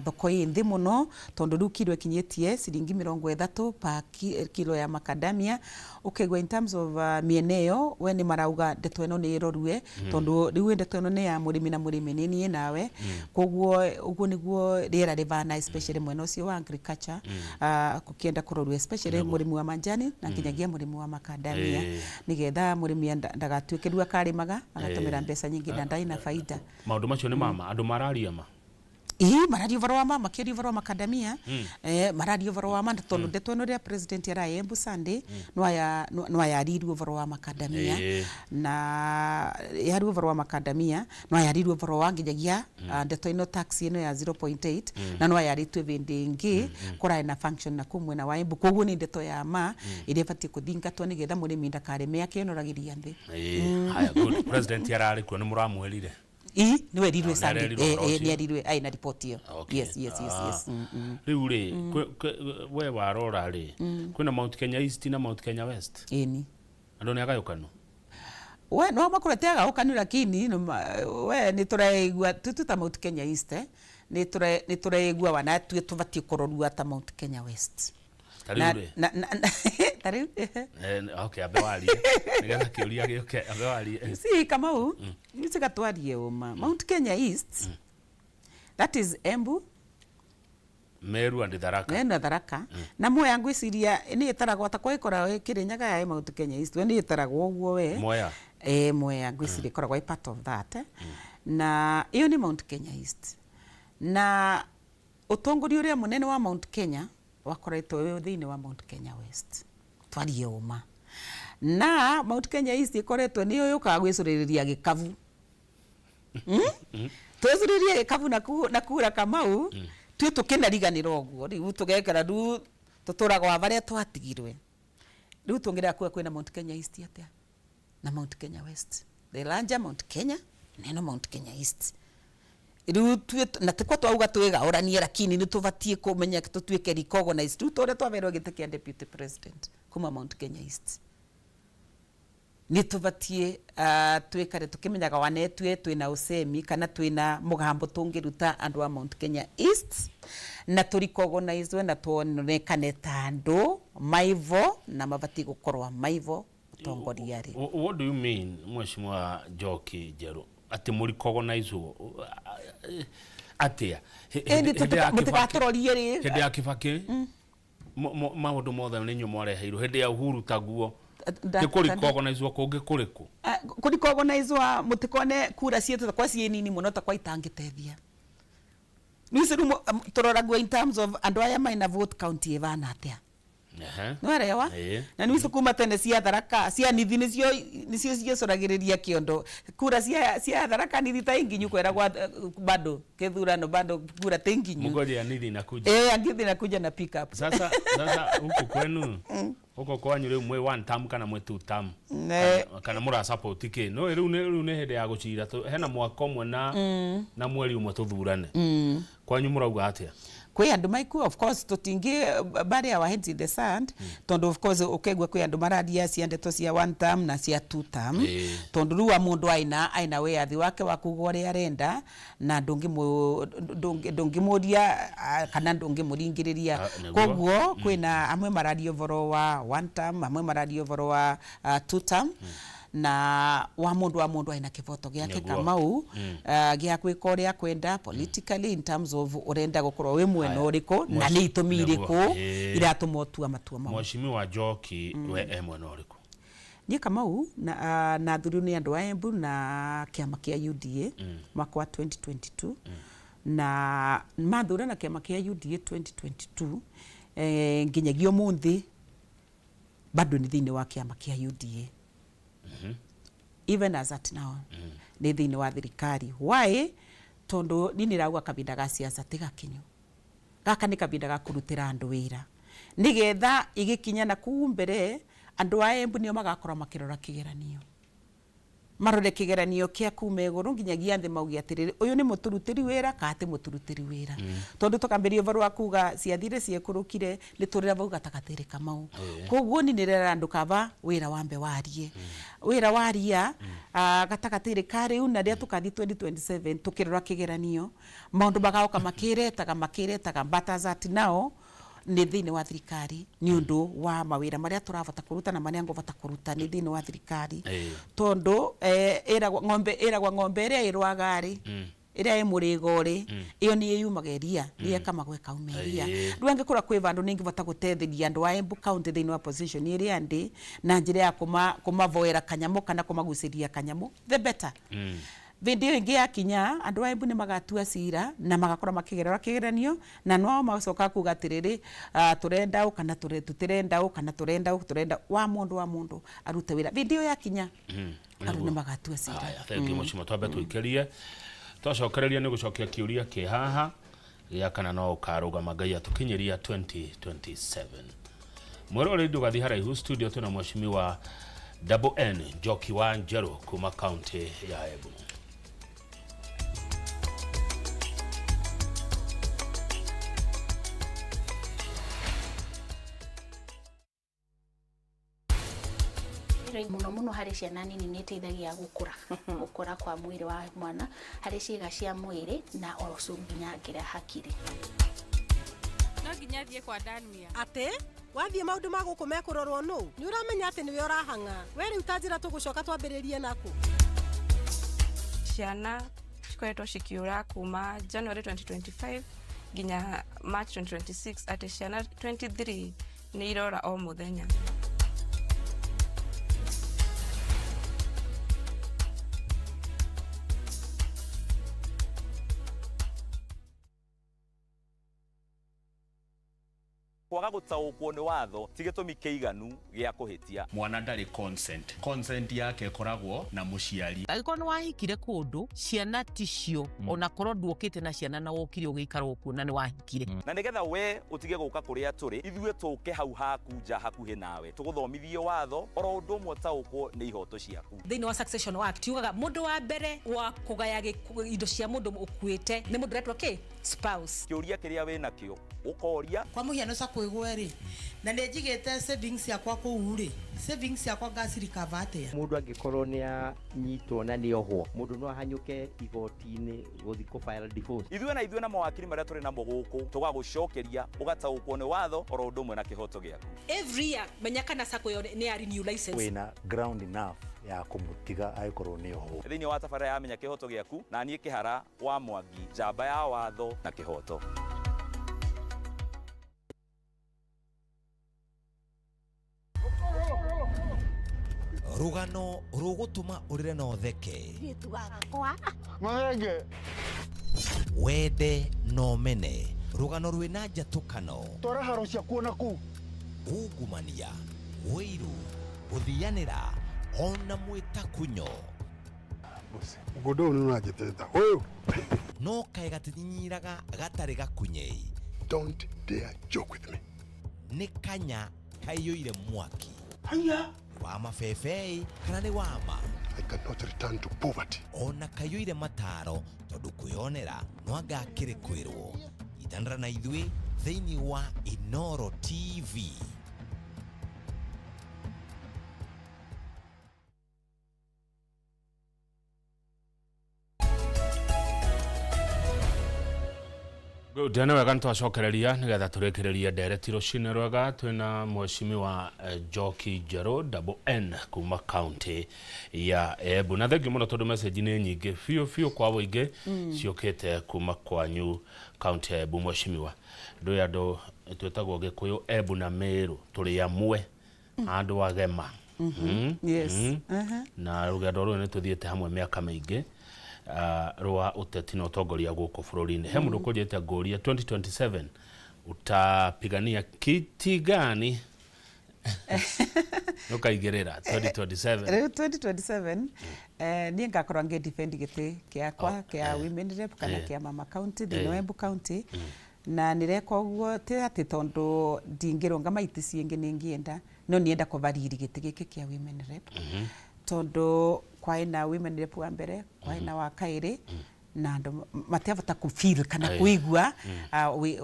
thoko ĩ nthĩ mũno tondũ rĩu kilo ĩkinyĩtie ciringi 30 per kilo ya macadamia. Ũkaigua in terms of mĩena ĩyo we nĩ marauga ndeto ĩno nĩ ĩrorue, tondũ rĩu ndeto ĩno nĩ ya mũrĩmi na mũrĩmi nĩ niĩ nawe. Koguo ũguo nĩguo rĩera rĩbana, especially mwena ũcio wa agriculture, gũkĩenda kũrorwo, especially mũrĩmi wa manjani na nginyagia mũrĩmi wa macadamia, nĩgetha mũrĩmi ndagatuĩke rĩu akarĩmaga agatũmĩra mbeca nyingĩ na ndarĩ na baida. Maũndũ macio nĩ mama andũ mararia ma? Ĩĩ, mararia ũhoro wa ma, makĩaria ũhoro wa macadamia, mararia ũhoro wa ma tondũ ndeto ĩno ĩrĩa president araya Embu Sunday no ayaririe ũhoro wa macadamia, na yaria ũhoro wa macadamia no ayaririe ũhoro wa nginyagia ndeto ĩno tax ĩno ya 0.8, na no ayarĩtue hĩndĩ ĩngĩ kũrarĩ na function na kũu mwena wa Embu. Koguo nĩ ndeto ya ma ĩrĩa ĩbatiĩ kũthingatwo nĩgetha mũrĩmi ndakarĩme akĩonoragĩria thĩ. Haya, good. President ararĩ kuo, nĩ mũramwĩrire? Ii, nĩ werirwe. Nĩ Sunday. arerirwo ũhoro ũcio? Nĩ erirwe aĩ na report ĩyo. Yes. Rĩu rĩ, we warora rĩ, kwĩna Mount Kenya East na Mount Kenya West? Ĩni. Andũ nĩ agayũkanu? We no makorwo agaũkanu, lakini we nĩ tũraigua tutu ta Mount Kenya East, nĩ tũraigua wanatue tũbatiĩ kũrorua ta Mount Kenya West. Ta rĩu rĩ? Ta rĩu. Okay, ambe warie nĩgetha kĩũria gĩũke, ambe warie. Si Kamau, mm. Twarie ũma, Mount Kenya East, that is Embu, Meru and Tharaka. Meru na Tharaka na Mwea. Ngwĩciria nĩ ĩtaragwo ta kwa ĩkoragwo ĩ Kĩrĩnyaga ya Mount Kenya East, we nĩ ĩtaragwo ũguo we. Mwea. Mwea ngwĩciria ĩkoragwo ĩ part of that, na ĩyo nĩ Mount Kenya East, na ũtongoria ũrĩa mũnene wa Mount Kenya wakoretwo wĩ thĩinĩ wa Mount Kenya West. Twarie ũma, na Mount Kenya East ĩkoretwo nĩyo yũkaga gwĩcũrĩrĩria gĩkabu. Twĩcũrĩrie gĩkabu na kura, Kamau, twĩ tũkĩnariganĩra ũguo rĩu tũgekera rĩu tũtũraga wa barĩa twatigirwe. Rĩu tũngĩrega kuga kwĩna Mount Kenya East atĩa na Mount Kenya West, the larger Mount Kenya neno Mount Kenya East rĩu tuĩ na tikwa twauga twĩgaũranie, lakini nĩ tũbatiĩ kũmenya tũtuĩke recognized rĩu ta ũrĩa twaberwo gĩtĩ kĩa deputy president kuma Mount Kenya East. Nĩ tũbatiĩ twĩkare tũkĩmenyaga wanetue twĩna ũcemi kana twĩna mũgambo tũngĩruta andũ a Mount Kenya East, na tũrecognizwe na tuonekane ta andũ maivo na mabatiĩ gũkorwo maivo ũtongoria rĩ. What do you mean, Mheshimiwa Njoki Njerũ, atĩ mũrecognizwo atĩa? Ĩndĩ Hĩndĩ ya Kibaki- mũtigatũrorie rĩ. Hĩndĩ ya Kibaki maũndũ mothe nĩ inyuĩ mwareheirwo. Hĩndĩ ya Uhuru taguo. Nĩ kũrecognizwo kũngĩ kũrĩkũ? Kũrecognizwo, mũtikone kura ciĩtũ takwa ciĩ nini mũno, takwa itangĩteithia. Nĩwĩci rĩu tũroragwo in terms of andũ aya maina vote count ĩvana atĩa. Nĩwarewa? Ĩĩ. Na nĩwĩci kuma tene cia Tharaka cia Nithi nĩcio nĩcio ciecũragĩrĩria kĩondo kura cia cia Tharaka Nithi ta inginyu kweragwa bado kĩthurano bado kura ti nginyu. Mgoje ya nithi inakuja. Angithi nakuja na pick up. Sasa sasa huku kwenu, huko kwanyu riu mwi one term kana mwi two term? Ne. Kana mura support ki no riu ni riu ni hindi ya gucira hena mwaka umwe na na mweri umwe tuthurane. Kwanyu murauga atia? Kwi andu maiku, of course tutingi bury our heads in the sand, tondu of course ukegua kwi andu mararia cia ndeto cia one term na cia two term. Tondu riu wa mundu aina wiathi wake wa kuga uria arenda na ndungimuria kana ndungimuringiriria. Ah, nĩguo. Koguo kwina amwe mararia uvoro wa one term, amwe mararia uvoro wa two term, na wa mundu aina kivoto giake. Nĩguo. Kamau, gia gwika uria kwenda politically in terms of urenda gukorwo wi mwena Haya. uriku na ni itumi Nĩguo. iriku iratuma utua matua mau. Mheshimiwa Njoki, we e mwena ũrĩkũ? Niĩ Kamau na nathurirwo nĩ andũ a Embu na kĩama kĩa UDA mwaka wa 2022, na mathura na kĩama kĩa UDA 2022, nginyagia ũmũthĩ bado nĩ thĩinĩ wa kĩama kĩa UDA. Even as at now nĩ thĩinĩ wa thirikari. Why? Tondũ niĩ nĩrauga kahinda ga siasa ti gakinyu. Gaka nĩ kahinda ga kũrutĩra andũ wĩra nĩgetha igĩkinya na kuu mbere andũ a Embu nĩo magakorwo makĩrora kĩgeranio, marore kĩgeranio kĩa kuma igũrũ nginyagia thĩ, mauge atĩrĩrĩ, ũyũ nĩ mũtũrutĩri wĩra kana ti mũtũrutĩri wĩra. Tondũ tũkambĩrĩria ũhoro wa kuga ciathire ciekũrũkire, nĩ tũrĩra vau gatagatĩ Kamau. Koguo ni nĩrera andũ kaba wĩra wambe warie wĩra waria gatagatĩ ka rĩu na rĩrĩa tũkathiĩ 2027 tũkĩrora kĩgeranio maũndũ magoka makĩretaga makĩretaga, but as at now nĩ thĩinĩ wa thirikari nĩ ũndũ wa mawĩra marĩa tũrabata kũruta na marĩa ngũbata kũruta nĩ thĩinĩ wa thirikari. Tondũ ĩragwo ng'ombe, ĩragwo ng'ombe ĩrĩa ĩrwaga rĩ, ĩrĩa ĩ mũrĩgo rĩ, ĩyo nĩ yumaga iria, nĩ ĩkamagwo ĩkauma iria. Rĩu angĩkorwo kwĩ vandũ nĩngĩbota gũtetheria andũ a Embu County thĩinĩ wa position ĩrĩa ndĩ na njĩra ya kũmavoera kanyamũ kana kũmagucĩria kanyamũ, the better. Vĩndĩ ĩyo ĩngĩ yakinya andũ a Embu nĩ magatua cira na magakorwo makĩgerera kĩgeranio na no magacoka kuga atĩrĩrĩ, tũrenda ũ kana tũtirenda ũ kana tũrenda ũ, tũrenda wa mũndũ arute wĩra. Vĩndĩ ĩyo yakinya andũ nĩ magatua cira. Haya, thank you mheshimiwa. Twambe tũikĩrie, twacokereria nĩ gũcokia kĩũria kĩ haha gĩa kana no ũkarũgama Ngai atũkinyĩria 2027. Mwĩroreri, ndũgathiĩ haraihu, studio twĩna mheshimiwa Double N Njoki wa Njerũ kuma kaunti ya Embu. Muno muno harĩ ciana nini nĩ ĩteithagia gũkũra gũkũra kwa mwĩrĩ wa mwana harĩ ciĩga cia mwĩrĩ na also nginya ngira hakiri. No nginya thiĩ kwa Dania. Atĩ wathiĩ maũndũ ma gũkũ mekũrorwo nũ? Nĩ ũramenya atĩ nĩwe ũrahang'a we rĩu ta njĩra tũgũcoka twambĩrĩrie nakũ? Ciana cikoretwo cikiura kuma January 2025 nginya March 2026, atĩ ciana 23 nĩ irora o mũthenya. Kwaga gũtaũkwo nĩ watho ti gĩtũmi kĩiganu gĩa kũhĩtia. Mwana ndarĩ consent yake ĩkoragwo na mũciari. Angĩkorwo nĩ wahikire kũndũ ciana ticio, ona korwo nduokĩte na ciana na wokire ũgĩikara okuo na nĩ wahikire. Na nĩgetha we ũtige gũka kũrĩa tũrĩ, ithuĩ tũke hau haku nja hakuhĩ nawe tũgũthomithie watho oro ũndũ ũmwe ũtaũkwo nĩ ihoto ciaku. Thĩinĩ wa Succession Act yugaga mũndũ wa mbere wa kũgaya indo cia mũndũ ũkuĩte nĩ mũndũ ũretwo kĩ spouse. Kĩũria kĩrĩa wĩ nakĩo ũkoria. Kwa mũhiano sacco ĩgwe rĩ, na nĩ njigĩte savings yakwa kũu rĩ, savings yakwa ngacirikava atĩa? Mũndũ angĩkorwo nĩ anyitwo na nĩ ohwo, mũndũ no ahanyũke igoti-inĩ gũthiĩ kũ file divorce? Ithuĩ na ithuĩ na mawakiri marĩa tũrĩ namo gũkũ tũgagũcokeria ũgataũkwo nĩ watho oro ũndũ ũmwe na kĩhoto gĩaku. Every year menya kana sacco ĩyo nĩ ya renew license. Wĩna ground enough ya kũmũtiga angĩkorwo nĩ ohwo. Thĩinĩ wa tabarĩra ya Menya Kĩhoto Gĩaku na niĩ Kĩhara wa Mwangi, njamba ya watho na kĩhoto. Rũgano rũgũtũma ũrĩre na ũtheke. Wende no mene rũgano rwĩna njatũkano. Twara haro ciakuo na kũu. Ungumania, wĩiru, gũthianĩra ona mwĩtakunyo. Mũgũnda ũyũ nĩ ũranjĩtĩta ũyũ. No kaĩ gatinyinyiraga gatarĩ gakunyei. Don't dare joke with me. Nĩ kanya kaiyũire mwaki. Haya. Wa mabebei kana nĩ wa ma? I cannot return to poverty. Ona kaiyũire mataro tondũ kwĩonera no anga akĩrĩ kwĩrwo. Nyitanĩra na ithuĩ thĩinĩ wa Inoro TV. Good, nĩ wega nĩtwacokereria nĩgetha tũrĩkĩrĩrie ndereti rũcinĩ rwega twĩna mheshimiwa Njoki Njerũ Double N kuma county ya Embu. Na thengiũ mũno tondũ message nĩ nyingĩ biũ biũ kwa wũingĩ ciũkĩte kuma kwanyu county ya Embu. Mheshimiwa, ndũĩ andũ twĩtagwo Gĩkũyũ, Embu na Meru tũrĩ amwe, andũ agema. Yes. Na rũgendo rũrũ nĩ tũthiĩte hamwe mĩaka mĩingĩ rwa ũteti na ũtongoria gũkũ bũrũri-inĩ. He mũndũ kũnjĩte ngũrie 2027 utapigania kiti gani? Nũkaigĩrĩra 2027? Rĩu 2027 niĩ ngakorwo ngĩ defend gĩtĩ kĩakwa kĩa women rep kana kĩa mama county thĩinĩ wa Embu County, na nĩreka ũguo ti atĩ tondũ ndingĩrũngama itĩ ciĩngĩ nĩngĩenda, no nienda kũbariri gĩtĩ gĩkĩ kĩa women rep, tondũ kwaĩ na women rep wa mbere, kwaĩ na wa kaĩrĩ, na andũ matiabota kũ feel kana kũigua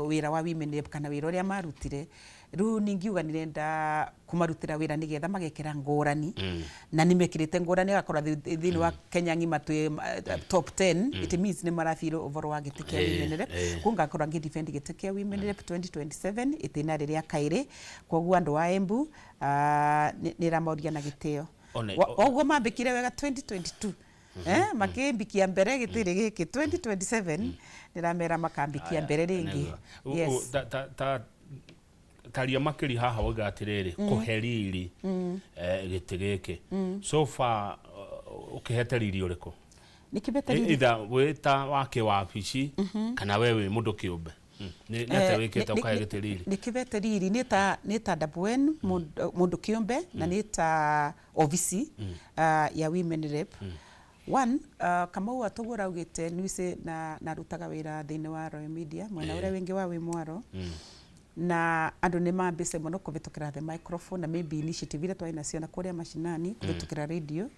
wĩra wa women rep kana wĩra ũrĩa marutire. Rĩu ningiuga nĩrenda kũmarutĩra wĩra nĩgetha magekĩra ngũrani, na nĩmekĩrĩte ngũrani agakorwo thĩinĩ wa Kenya ng'ima twĩ top 10. It means nĩ marafeel ũhoro wa gĩtĩ kĩa women rep. Koguo ngakorwo ngĩ defend gĩtĩ kĩa women rep 2027 itĩna rĩrĩa kaĩrĩ. Koguo andũ a Embu, nĩramoria na gĩtĩo ũguo mambĩkire wega 2022, makĩmbikia mbere gĩtĩrĩ gĩkĩ, 2027 nĩramera makambikia mbere rĩngĩ. Yes. Taria makĩria haha wauga atĩrĩrĩ, kũhe riri gĩtĩ gĩkĩ, so far ũkĩhete riri ũrĩkũ? Nĩ kĩbete riri. Either wĩ ta wa kĩwabici kana we wĩ mũndũ kĩũmbe. Nĩ atĩa wĩkĩte ũkahe gĩtĩ riri? Nĩ kĩbete riri nĩ ta WN mũndũ kĩũmbe na nĩ ta obici ya women rep. One, Kamau atũguo raugĩte nĩwĩcĩ na narutaga wĩra thĩinĩ wa Royal Media mwena ũrĩa wĩngĩ wa wĩ mwaro, na andũ nĩ mambĩce mũno kũvĩtũkĩra the microphone na maybe initiative iria twarĩ nacio na kũrĩa mashinani kũvĩtũkĩra radio,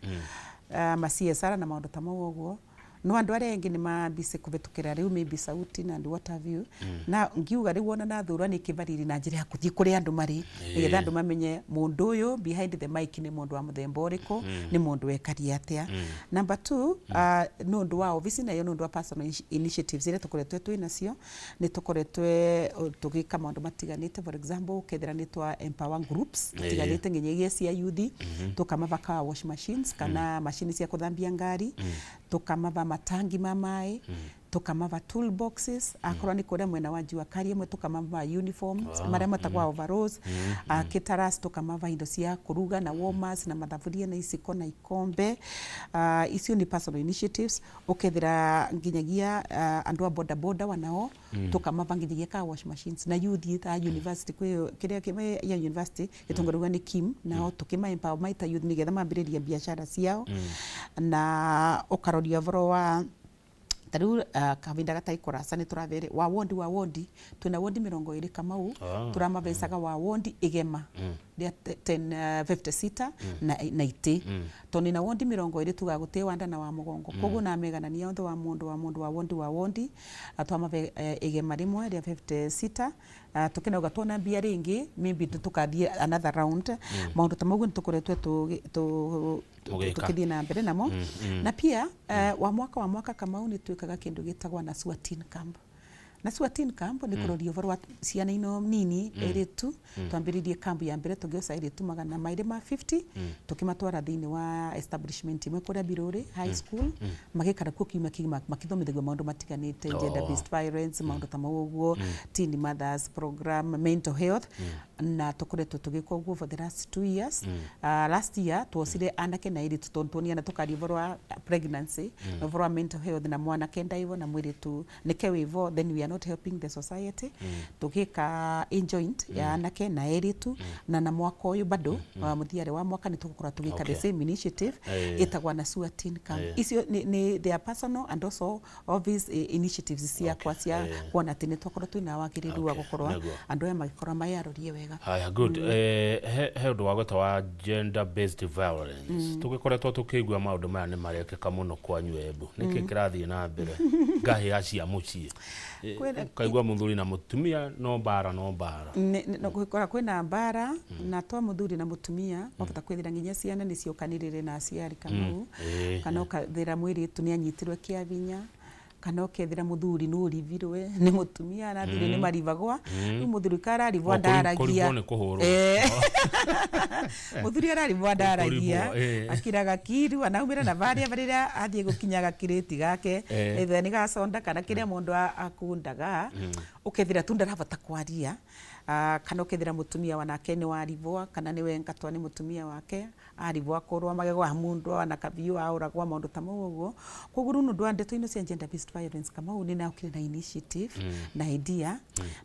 ma CSR na maũndũ ta mau ũguo. No andũ arĩa angĩ nĩ mambice kũvĩtũkĩra rĩu maybe sauti na and what have you. Na ngiuga rĩu ona nathurwa nĩ kĩbariri na njĩra ya kũthiĩ kũrĩa andũ marĩ nĩgetha andũ mamenye mũndũ ũyũ behind the mic nĩ mũndũ wa mũthemba ũrĩkũ, nĩ mũndũ wekaria atĩa. Number two, nĩ ũndũ wa obici nayo, nĩ ũndũ wa personal initiatives iria tũkoretwo twĩ nacio, nĩ tũkoretwo tũgĩka maũndũ matiganĩte. For example, ũkethera nĩ twa empower groups itiganĩte nginyagia cia youth, tũkamava car wash machines kana macini cia kũthambia ngari, tũkamava matangi ma maĩ, tũkamava toolboxes. Akorwo nĩ kũrĩa mwena wa jua kali ĩmwe, tũkamava uniforms marĩa metagwo overalls. Caterers tũkamava indo cia kũruga na warmers na mathaburia na iciko na ikombe. Icio nĩ personal initiatives. Ũkethera nginyagia andũ a boda boda wanao tũkamava nginyagia car wash machines, na youth ta university kwĩ kĩrĩa kĩmwe ya university gĩtongoragia nĩ Kim, nao tũkĩma empower maita youth nĩgetha mambĩrĩrie biacara ciao. Na ũkaroria ũhoro wa ta rĩu kahinda gatarĩ kũraca nĩ tũravere wa wondi, wa wondi twĩna wondi 20, Kamau. Tũramabecaga wa wondi igema rĩa 10, 56 na itĩ, tondũ na wondi 20 tugaga gũtĩ wanda na wa mũgongo. Koguo nameganania othe wa mũndũ wa mũndũ wa wondi wa wondi, twamabe igema rĩmwe rĩa 56. Tũkĩnauga tuona mbia rĩngĩ maybe tũkathiĩ another round. Maũndũ ta mau nĩ tũkoretwo Mũgĩka. Tũkĩthiĩ na mbere namo. Na pia wa mwaka, Kamau, nĩ twĩkaga kĩndũ gĩtagwo Nasua Teen Camp. Nasua Teen Camp nĩ kũroria ũhoro wa ciana ino nini, airĩtu. Twambĩrĩirie camp ya mbere tũgĩoca airĩtu 250, tũkĩmatwara thĩinĩ wa establishment ĩmwe kũrĩa Birũrĩ High School, magĩikara kuo kiumia kĩgima makĩthomithagio maũndũ matiganĩte, gender based violence, maũndũ ta mau ũguo, teen mothers program, mental health. Na tukoretwo tugika uguo for the last 2 years. Last year twocire anake na airitu tondu twoniana tukaria ũhoro wa pregnancy na ũhoro wa mental health, na mwanake ndaivo na mwiritu nike wivo, then we are not helping the society. Tugika in joint ya anake na airitu, na mwaka uyu bado, muthiare wa mwaka, ni tugukorwo tugika the same initiative itagwa Nasua Teen Camp. Icio ni they are personal and also obvious initiatives ciakwa cia kuona ati ni twakorwo twina wagiriru wa gukorwo andu aya magikorwo mayarorie wega. Haya, good. He ũndũ wa gweta wa gender based violence. Tũgĩkoretwo tũkĩigua maũndũ maya nĩ marekĩka mũno kwanyu Embu. Nĩkĩ kĩrathiĩ na mbere ngahĩha cia mũciĩ? Ũkaigua mũthuri na mũtumia no mbara, no mbara. Gwikora kwina mbara na twa muthuri na mutumia, wabata kwithira nginya ciana nĩ ciũkanĩrĩre na aciari, Kamau, kana ũkathira mwĩrĩtu nĩ anyitirwe kĩa vinya, kana ũkethira mũthuri nĩ ũrivirwe nĩ mũtumia, na athuri nĩ marivagwa. Rĩu mũthuri kararivwa O, ndaragia. Kũribwo nĩ kũhũrwo. Mũthuri ararivwa ndaragia. Kũribwo, Akiraga kiru anaumĩra na varia varĩrĩa athiĩ gũkinya gakirĩti gake, either nĩ gaconda kana kĩrĩa mũndũ akundaga, ũkethira tu ndarabota kwaria. Kana ũkethira mũtumia wanake nĩ warivwa, kana nĩ wengatwa nĩ mũtumia wake, arivwa akorwo magego amundwa na kabiũ aũragwa, maũndũ ta mau ũguo. Koguo rĩu nĩ ũndũ wa ndeto ino cia gender based violence, Kamau, nĩ naokire na initiative na idea,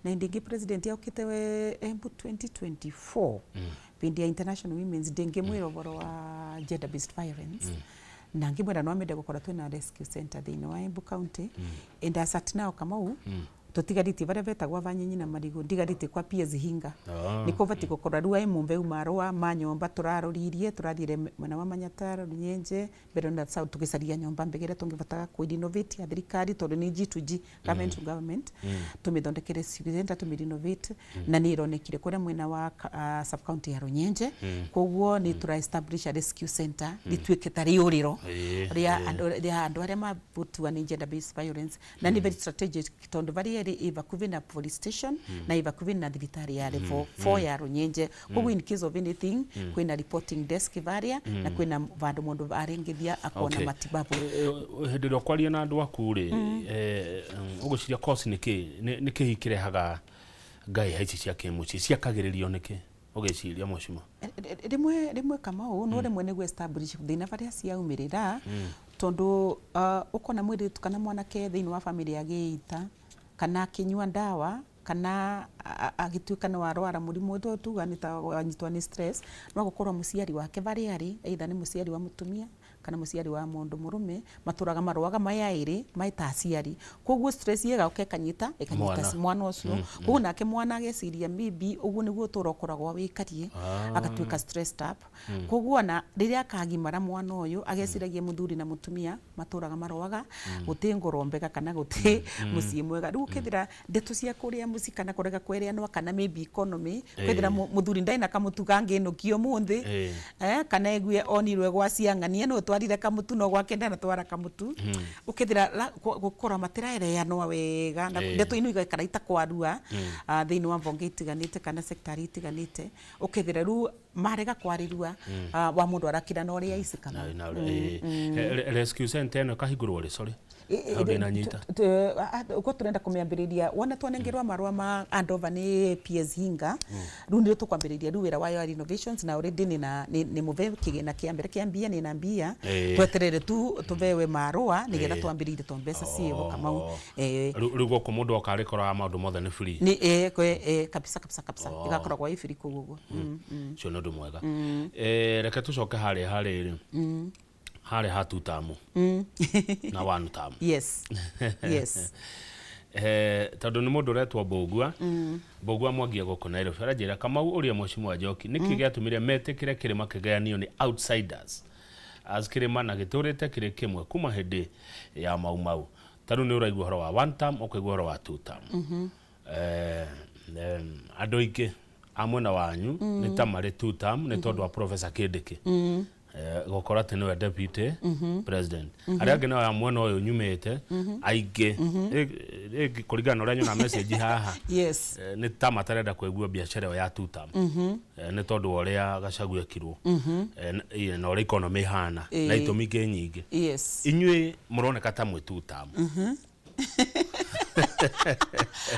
na indi ĩngĩ president aukĩte we Embu 2024 bindi ya International Women's Day, ngĩmwĩra ũhoro wa gender based violence, na ngĩmwĩra no amende gũkorwo twĩna rescue center thĩinĩ wa Embu County. And as at now, Kamau, tũtigarĩtie barĩa betagwa banyinyi na marigũ, ndigarĩtie kwa PS Hinga. Nĩ kũbatiĩ gũkorwo rĩu aĩ mũmbe marũa ma nyũmba tũraroririe, tũrathire mwena wa Manyata, Runyenje mbere na south, tũgĩcaria nyũmba mbega ĩrĩa tũngĩbotaga kũ renovate ya thirikari, tondũ nĩ G2G, government to government, tũmĩthondekere rescue center, tũmĩ renovate, na nĩ ĩronekire kũrĩa mwena wa sub county ya Runyenje. Koguo nĩ tũra establish a rescue center rĩtuĩke ta rĩũrĩro rĩa andũ arĩa mabutua nĩ gender based violence, na nĩ very strategic tondũ barĩa ĩrĩ ĩ vakuhĩ na police station na ĩ vakuhĩ na thibitarĩ ya level 4 ya Runyenje. Koguo in case of anything, kwĩna reporting desk varia na kwĩna vandũ mũndũ arĩngĩthia akona matibabu. Hĩndĩ ĩrĩa ũkwaria na andũ aku rĩ, ũgwĩciria cause nĩ kĩ? Nĩ kĩ kĩrehaga ngahĩha ici cia kĩmũciĩ? Ciakagĩrĩrio nĩkĩ ũgĩciria, mheshimiwa? Rĩmwe rĩmwe, Kamau, no rĩmwe nĩguo establish thĩna barĩa ciaumĩrĩra, tondũ ũkona mwĩrĩtu kana mwanake thĩinĩ wa family agĩita kana akĩnyua ndawa kana agĩtuĩka nĩ warwara mũrimũ ũyũ tuga nĩ ta wanyitwo nĩ stress, no gũkorwo mũciari wake barĩa arĩ, either nĩ mũciari wa mũtumia kana mũciari wa mũndũ mũrũme, matũraga marũaga maya ĩrĩ maĩ ta aciari. Koguo stress ĩgauka ĩkanyita Mwana. Mwana ũcio. Koguo nake mwana ageciria maybe ũguo nĩguo ũtũũro ũkoragwo wĩkarie, agatuĩka stressed up. Koguo ona rĩrĩa akagimara, mwana ũyũ ageciragia mũthuri na mũtumia matũraga marũaga, gũtĩ ngoro mbega kana gũtĩ mũciĩ mwega. Rĩu ũkethira ndeto cia kũrĩa mũciĩ kana kũrega kwereanwo kana maybe economy, ũkethira mũthuri ndarĩ na kamũtu kangĩnũkia ũmũthĩ, kana egue onirwe gwa ciang'ania nĩ ũtwarire kamũtu no gwake ndanatwara kamũtu. Ũkethira gũkorwo matiraereanwo wega na ndeto ino igaikara itakwarua thĩinĩ wa mbonge itiganĩte kana sector itiganĩte. Ũkethira rĩu marega kwarĩrua, wa mũndũ arakira na ũrĩa ici kana Rescue center ĩno ĩkahingũrwo rĩ? Sorry, hau ndinanyita. Uguo turenda kũmĩambĩrĩria wona twanengerwo marũa ma handover nĩ PS Hinga. Rĩu nĩrĩo tũkwambĩrĩria rĩu wĩra wayo wa renovations, na already nĩ nĩ mũve kĩgĩna kĩa mbere kĩa mbia, nĩ na mbia. Tweterere tu tũvewe marũa nĩgetha twambĩrĩrie, tondũ mbeca ciĩho, Kamau. Rĩu gũkũ mũndũ oka arĩkoraga maũndũ mothe nĩ free? Nĩ kabisa kabisa kabisa. Ĩgakoragwo ĩ free kũu ũguo. Ũcio nĩ ũndũ mwega. Reke tũcoke harĩa harĩrĩ harĩa ha two term na one term. Yes. Tondũ nĩ mũndũ ũretwo Mbũgua, Mbũgua Mwangia gũkũ Nairobi, aranjĩra, "Kamau, ũria mheshimiwa Njoki nĩkĩ gĩatũmire metĩkĩre kĩrĩma kĩgayanio nĩ outsiders as kĩrĩma na gĩtũrĩte kĩrĩ kĩmwe kuma hĩndĩ ya Mau Mau." Ta rĩu nĩ ũraigua ũhoro wa one term, ũkaigua ũhoro wa two term. Andũ aingĩ a mwena wanyu nĩ ta marĩ two term nĩ tondũ wa Professor Kindiki gũkorwo atĩ nĩwe deputy president. Arĩa angĩ nao a mwena ũyũ nyumĩte aingĩ, kũringana na ũrĩa nyona message haha, nĩ ta matarenda kũigua biacara ĩyo ya two term, nĩ tondũ wa ũrĩa Gachagua ekirwo, na ũrĩa economy ĩhana na itũmi ingĩ nyingĩ. Inyuĩ mũroneka ta mwĩ two term.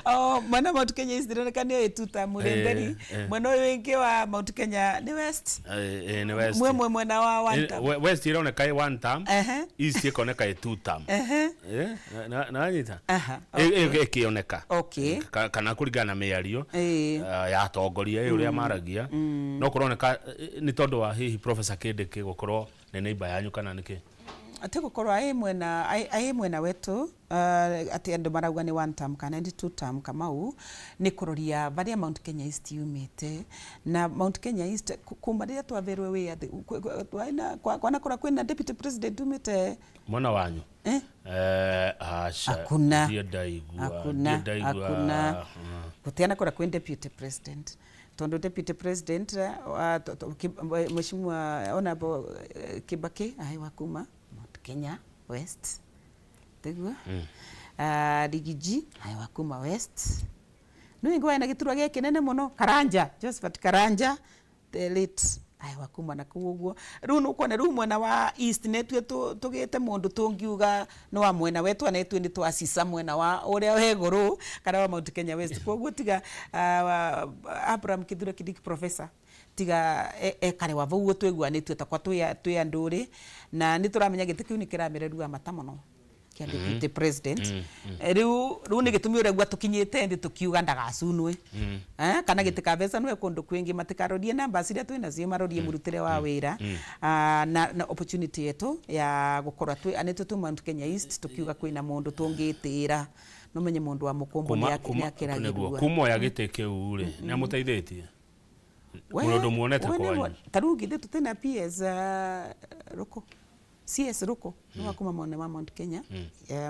Oh, mwena wa Mount Kenya East ironeka nĩyo ĩ two term Remberi. Mwena ũyũ ũngĩ wa Mount Kenya nĩ West. Nĩ West. Mwemwe mwena wa one term. West ironeka ĩ one term. East ĩkoneka ĩ two term. Na wanyita ĩkĩoneka kana kũringana na mĩario ya atongoria ũrĩa maragia, no kũroneka nĩ tondũ wa hihi Professor Kindiki gũkorwo nĩ neighbor yanyu kana nĩkĩ? Atä gå korwo aä mwena wetu, atä andå marauga nä one term kana nĩ two term. Kamau nä kå roria varia Mount Kenya East yumĩte, na Mount Kenya East kuma rĩrĩa twaverwe wĩyathi kwanakora kwĩna deputy president umĩte Mwena wanyu? Eh? Aca. Hakuna. Ndirĩ ndaigua. Hakuna. Ndirĩ ndaigua. Hakuna, gutiana kora kwĩ deputy president, tondu deputy president mheshimiwa Honorable Kibaki ai wa kuma Mount Kenya West, tiguo? Riggy G ai wa kuma West. Nĩ ingĩ waina gĩturwa gĩkĩ nene mũno, Karanja, Josephat Karanja the late, ai wa kuma na kũu ũguo. Rĩu nĩ ũkuona rĩu mwena wa East netue tũgĩte mũndũ tũngiuga nĩ wa mwena wetu, ana ithuĩ nĩ twacica mwena wa ũrĩa wĩ igũrũ kana wa Mount Kenya West. Koguo tiga Abraham Kithure Kindiki professor tiga ekare wa vau twĩguanĩtue takwa twĩ andũ rĩ, na nĩ tũramenya gĩtĩ kĩu nĩ kĩramererua mata mũno kĩa deputy president. Rĩu nĩ gĩtũmi ũraigua tũkinyĩte thĩ tũkiuga ndagacunwe. Kana gĩtikabecanwe kũndũ kwĩngĩ, matikarorie numbers iria twĩ nacio, marorie mũrutĩre wa wĩra. Ah, na opportunity yetu ya gũkorwo twĩ anĩtũ tu Mount Kenya East, tukiuga kwĩna mũndũ tũngĩtĩra, no menye mũndũ wa mũkũmbũ nĩ Nĩguo akĩragĩrua. Kuma oya gĩtĩ kĩu rĩ, nĩ amũteithĩtie mũndũ muonete kwanyu? Ta rĩu githĩ tũtĩna PS Ruku, CS Ruku nĩ wa kuma mwena wa Mount Kenya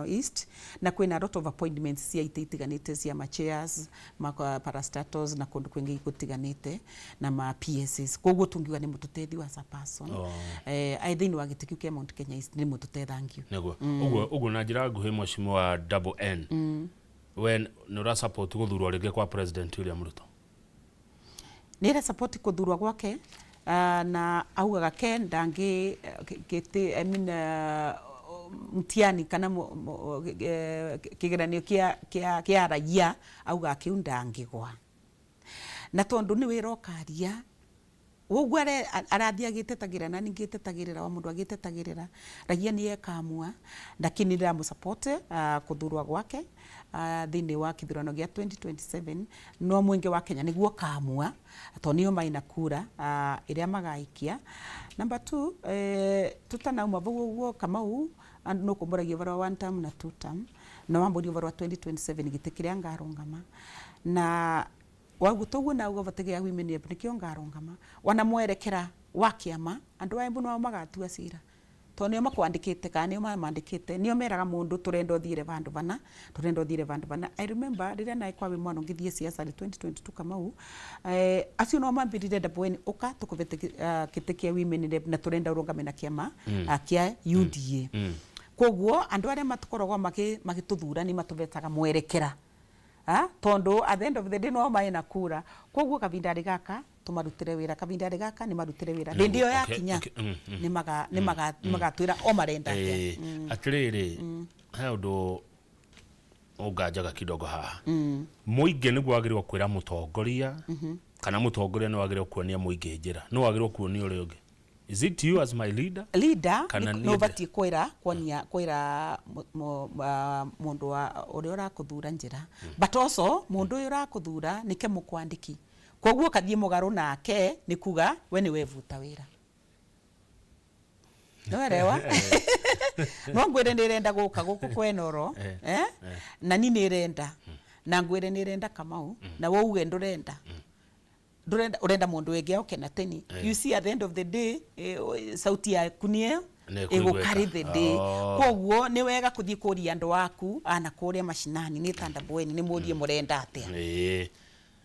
East, na kwĩna a lot of appointments cia itĩ itiganĩte cia ma chairs ma parastatals na kũndũ kwingĩ gũtiganĩte na ma PSs. Koguo tungiuga nĩ mũtũtethi as a person. Ai thĩinĩ wa gĩtĩ kĩu kĩa Mount Kenya East nĩ mũtũtethangiũ. Nĩguo ũguo na njĩra nguhĩ, mheshimiwa Double N, we nĩ ũra support gũthurwo rĩngĩ kwa President William Ruto? Nä ĩra support kũthurwo gwake, na augaga ke ndangĩ gĩtĩ, I mean, mtiani kana kĩgeranio kĩa raia, augaga kĩu ndangĩgwa, na tondũ nĩ wĩra ũkaria ũguo arathiĩ agĩtetagĩrĩra na ningĩ ĩtetagĩrĩra o mũndũ agĩtetagĩrĩra raia nĩ ekamua, lakini ndĩramũ support kũthurwo gwake thĩinĩ wa kĩthurano gĩa 2027. No mũingĩ wa Kenya nĩguo kamua tondũ nĩo maina kura ĩrĩa magaikia. Number two, tutanauma vau ũguo, Kamau, andũ no kũmbũragia ũhoro wa one term na two term, na wambũria ũhoro wa 2027 gĩtĩ kĩrĩa ngarũngama na waguo toguo nauga bategea women rep nikio ngarũngama, wana mwerekera wa kĩama, andũ aya nao magatua cira tondũ nĩo makwandĩkĩte kana nĩo mamandĩkĩte, nĩo meraga mũndũ tũrenda ũthiĩre vandũ vana, tũrenda ũthiĩre vandũ vana. I remember rĩrĩa naĩ kwa wĩ mwana ngĩthiĩ siasa rĩ 2022, Kamau, acio no mambĩrire Double N ũka tũkũbete gĩtĩ kĩa women rep na tũrenda ũrũgame na kĩama kĩa UDA. Koguo andũ arĩa matũkoragwo magĩtũthura nĩ matũbetaga mwerekera. Ah, tondu at the end of the day no maina kura, koguo kavinda gaka tumarutire wira, kavinda gaka ni marutire wira, hĩndĩ ĩyo yakinya nĩ magatwĩra o marenda atĩa. Atĩrĩrĩ, he ũndũ ũnganjaga kidogo haha. Mũingĩ nĩguo wagĩrĩirwo kwĩra mũtongoria, kana mũtongoria nĩ wagĩrĩirwo kuonia mũingĩ njĩra? Nĩ wagĩrĩirwo kuonia ũrĩa ũngĩ? Is it you as my leader? Leader Kana nĩ niĩ? Ũbatiĩ kwĩra kuonia kwĩra mũndũ wa ũrĩa ũrakũthura njĩra, but also mũndũ ũyũ ũrakũthura nĩke mũkwandĩki, koguo ũkathiĩ mũgarũ nake nĩ kuga we nĩ webuta wĩra. Nĩwerewa no ngwĩre nĩ ĩrenda gũka gũkũ kwenoro, eh? Na ni nĩ ĩrenda na ngwĩre nĩ ĩrenda Kamau, na we uge ndũrenda, ndũrenda, ũrenda mũndũ wĩngĩ oke na teni. You see, at the end of the day, sauti yaku nĩyo Nĩ ĩgũcarry the day. Oh. Koguo nĩ wega kũthiĩ kũria andũ aku ana kũrĩa macinani, nĩ ta Ndabweni, nĩ mũrie mũrenda atĩa,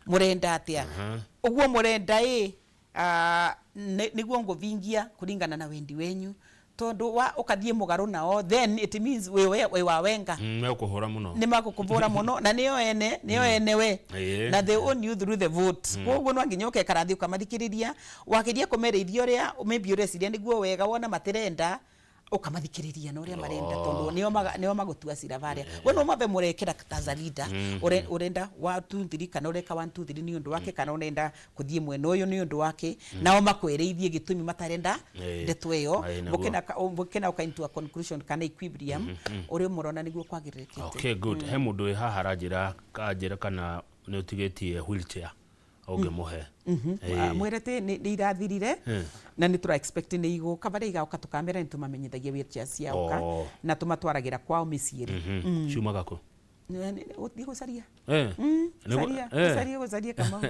mũrenda atĩa, ũguo mũrenda ĩ nĩguo ngũvingia kũringana na wendi wenyu, tondu wa ũkathiĩ mũgarũ nao, then it means wĩ wa wenga. Mekũhũra mũno. Nĩ makũkũbũra mũno, na nĩo ene, nĩo ene we, na they own you through the vote. Koguo no nginya ũkekara thĩ ũkamathikĩrĩria, wageria kũmerĩithia ũrĩa maybe ũreciria nĩguo wega, wona matirenda. Ũkamathikĩrĩria na ũrĩa marenda, tondũ nĩo nĩo magũtua cira varia. We no mabe mũrekĩra Tanzanida, ũrenda 1 2 3, kana ũreka 1 2 3 nĩ ũndũ wake, kana ũrenda kũthiĩ mwena ũyũ nĩ ũndũ wake, nao makwĩrĩithie gĩtũmi matarenda ndeto ĩyo. Nĩguo. Mũkĩna ũka into a conclusion kana equilibrium ũrĩa mũrona nĩguo kwagĩrĩrĩkĩte. Okay, good. He mũndũ wĩ haha aranjĩra, kanjĩra kana nĩ ũtigĩtie wheelchair ũngĩmũhe. Mwĩre tĩ nĩ irathirire na nĩ tũra expect nĩ igũka. Barĩa igoka tũkamera nĩ tũmamenyithagia wheelchair ciaũka na tũmatwaragĩra kwao mĩciĩ rĩ. Ciumaga kũ? Ũthiĩ gũcaria. Caria, gũcaria, gũcaria, Kamau.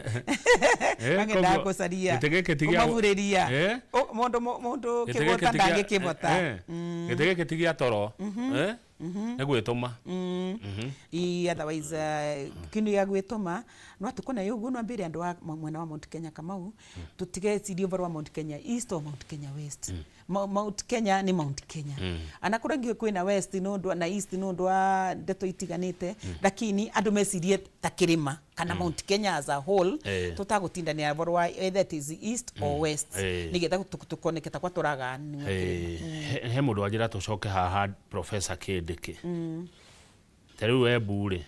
Magenda gũcaria. Gĩtĩ gĩkĩ ti gĩa- Ũmahurĩria. Mũndũ Gĩtĩ gĩkĩ kĩgũta ti gĩa- ndangĩkĩbota. Gĩtĩ gĩkĩ ti gĩa toro. Nĩ gwĩtũma. I otherwise kindu gĩa gwĩtũma no atukũ na ũguo no ambĩre andũ a mwena wa Mount Kenya, Kamau, tutigecirie ũhoro wa Mount Kenya East or Mount Kenya West. Mount Kenya nĩ Mount Kenya, anakorwo ngĩ kwĩna West nĩ ũndũ na East nĩ ũndũ wa ndeto itiganĩte, lakini andũ mecirie ta kĩrĩma kana Mount Kenya as a whole, tũtagũtindania ũhoro wa either it is East or West, nĩgetha tũkoneke ta kwa tũraganio. He mũndũ wanjĩra tũcoke haha, Professor Kindiki. Ta rĩu Embu rĩ,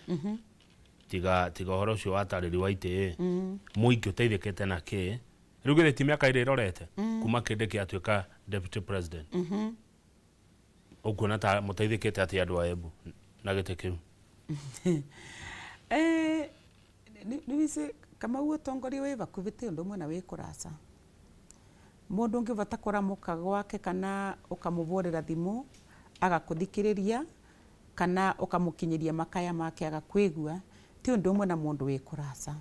tiga ũhoro ũcio wa tarĩri wa itĩ, mũingĩ ũteithĩkĩte na kĩ? Rĩu githĩ ti mĩaka ĩrĩ ĩrorete kuma Kindiki atuĩka deputy president? Ũkuona ta mũteithĩkĩte atĩa andũ a Embu na gĩtĩ kĩu? Nĩ wĩci, Kamau, ũtongoria wĩ bakuhĩ ti ũndũ ũmwe na wĩ kũraca. Mũndũ ũngĩbota kũramũka gwake kana ũkamũbũrĩra thimũ agakũthikĩrĩria, kana ũkamũkinyĩria makaya make agakwĩgua, ti ũndũ ũmwe na mũndũ wĩ kũraca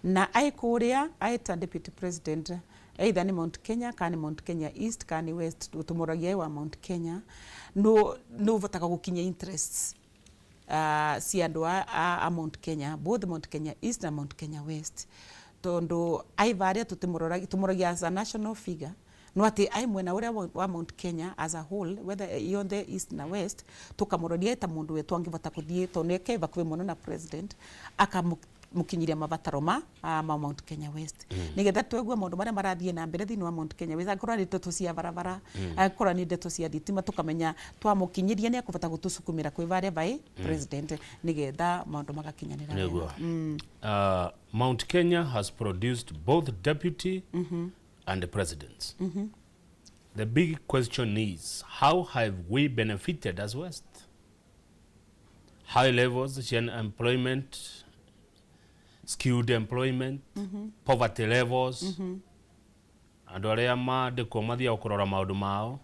na ai kũrĩa ai ta deputy president, either nĩ Mount Kenya kana nĩ Mount Kenya East kana nĩ West, tũmũragia wa Mount Kenya, no no ũbotaga gũkinyia interests cia andũ a Mount Kenya, both Mount Kenya East na Mount Kenya West, tondu ai varia tutimuroragia, tumuroragia as a national figure, no ati ai mwena uria wa Mount Kenya as a whole, whether yonthe East na West, tukamuroria ta mundu wetu angivota kuthie, tondu eke vakuvi muno na president, akamukinyiria mabataro ma Mount Kenya West, nigetha twegua maundu maria marathie na mbere thiini wa Mount Kenya West, angĩkorwo nĩ ndeto cia barabara, angĩkorwo nĩ ndeto cia thitima, tukamenya twamukinyiria ni akuvota gutusukumira kwi varia vai president, nigetha maundu magakinyanira wega. Nĩguo. Mount Kenya has produced both deputy and the presidents. The big question is, how have we benefited as West? High levels of employment, skilled employment, poverty levels, andũ arĩa mandĩkwo mathiaga kũrora maũndũ mao.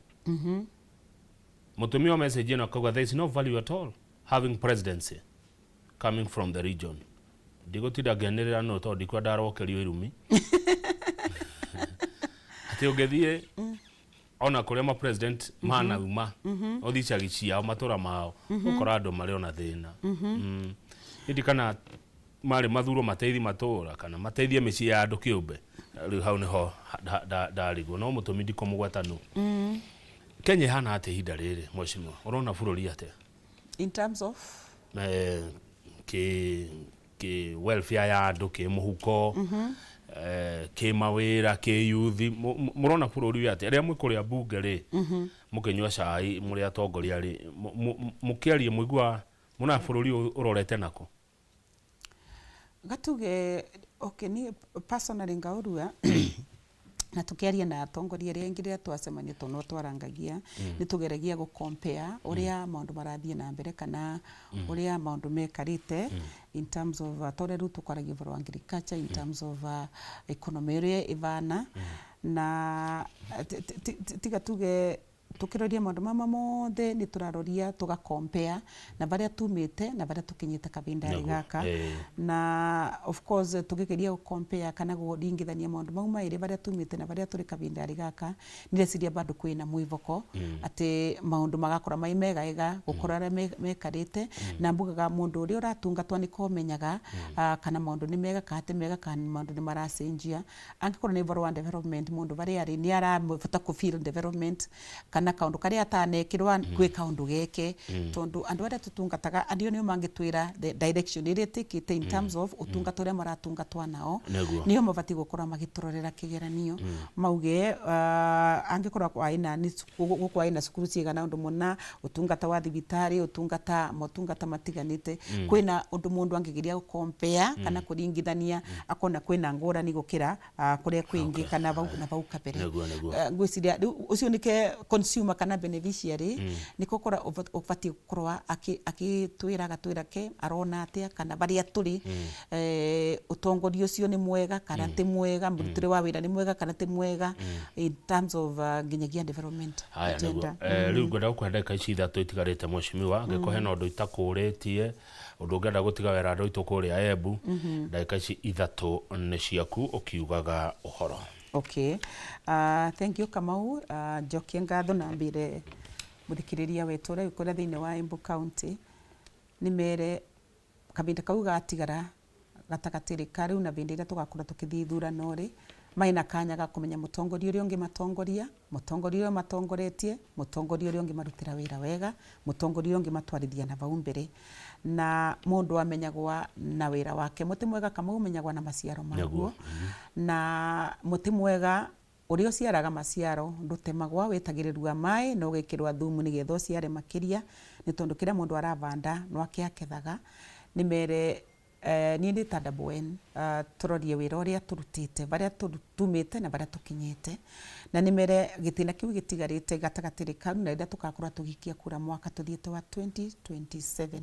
Mũtumia wa message ĩno akauga there is no value at all having presidency coming from the region. Ndigũtinda ngĩanĩrĩra nũ, tondũ ndikwenda arokerio irumi atĩ ũngĩthiĩ ona kũrĩa ma president manauma, ũthiĩ icagi ciao, matũra mao, ũkora andũ marĩ ona thĩna. Ĩndĩ kana marĩ mathurwo mateithie matũra kana mateithie mĩciĩ ya andũ kĩũmbe, rĩu hau nĩho ndarigwo. No mũtũmi ndikũmũgweta nũ. Kenya ĩhana atĩa ihinda rĩrĩ, mheshimiwa? Ũrona bũrũri atĩa? In terms of? Kĩ welfare ya andũ, kĩ mũhuko, kĩ mawĩra, kĩ yuthi, mũrona bũrũri ũyũ atĩa rĩrĩa mwĩ kũrĩa bunge rĩ, mũkĩnyua cai mũrĩ atongoria rĩ, mũkĩaria, mũigua mũna bũrũri ũyũ ũrorete nako? Gatuge, okay, ni personally ngaurua na tukiaria na atongoria arĩa angĩ rĩrĩa twacemania, tondũ no twarangagia, nĩ tũgeragia gũ compare ũrĩa maũndũ marathiĩ na mbere kana ũrĩa maũndũ mekarĩte in terms of tondũ rĩu tũkwaragia ũhoro wa agriculture, in terms of economy ũrĩa ĩbana, na tiga tuge tukiroria maundu mama mothe ni turaroria tuga compare na baria tumite na baria tukinyite kabindari gaka. Na of course tugigeria gu compare kana guringithania maundu mau mairi, baria tumite na baria turi kabindari gaka, nireciria bado kwina mwivoko ati maundu magakorwo mai mega ega gukora aria mekarite. Na mbugaga mundu uria uratungatwa niko umenyaga kana maundu ni mega kana ti mega, kana maundu ni maracenjia. Angikorwo ni ũhoro wa development, mundu baria ari ni arabota ku feel development, kana Kana kaundu karia atanekirwa gwi kaundu geke, tondu andu aria tutungataga andio nio mangitwira the direction iria tikite in terms of utungata uria maratungatwa nao. Nio mabati gukorwo magiturorera kigeranio, mauge angikorwo kwaina ni guku aina cukuru cigana undu muna, utungata wa thibitari, utungata motungata matiganite, kwina undu mundu angigeria gukompea kana kuringithania akona kwina ngurani gukira kuria kwingi kana vau na vau kabere. Nĩguo, nĩguo. Ngwiciria riu ucio nike consumer kana beneficiary niko kora ubatie gukorwa akitwira agatwira ke arona atia kana baria turi, utongoria ucio ni mwega kana ti mwega, murutire wa wira ni mwega kana ti mwega in terms of nginyagia development Haya, nĩguo. agenda. Rĩu ngwenda gũkũhe ndagĩka ici 3 itigarĩte, mheshimiwa, angĩkorwo hena ũndũ itakũrĩtie, ũndũ ũngĩenda gũtiga wera andũ aitũ kũrĩa Embu, ndagĩka ici 3 nĩ ciaku ũkiugaga ũhoro. Okay. Thank you Kamau. Njokie ngatho na mbire muthikiriria wetu uria wikuria thiini wa Embu County ni mere kahinda kau gatigara gatagati ka riu na bindi iria tugakorwo tukithii ithurano ri, maina kanya ga kumenya mutongoria uria ungi matongoria, mutongoria uria matongoretie, mutongoria uria ungi marutira wira wega, mutongoria uria ungi matwarithia na vau mbere, na mundu amenyagwa na wira wake. Muti mwega Kamau umenyagwa na maciaro maguo, na muti mwega uria uciaraga maciaro ndutemagwa, witagĩrĩrua maĩ na ũgekĩrwa thumu nĩgetha ũciare makĩria, nĩ tondũ kĩrĩa mũndũ aravanda no akĩakethaga. Nĩ mere niĩ ndĩ ta Double N, tũrorie wĩra ũrĩa tũrutĩte, barĩa tumĩte na barĩa tũkinyĩte, na nĩ mere gĩtĩna kĩu gĩtigarĩte gatagatĩ kau na rĩrĩa tũgakorwo tũgĩikia kura mwaka tũthiĩte wa 2027,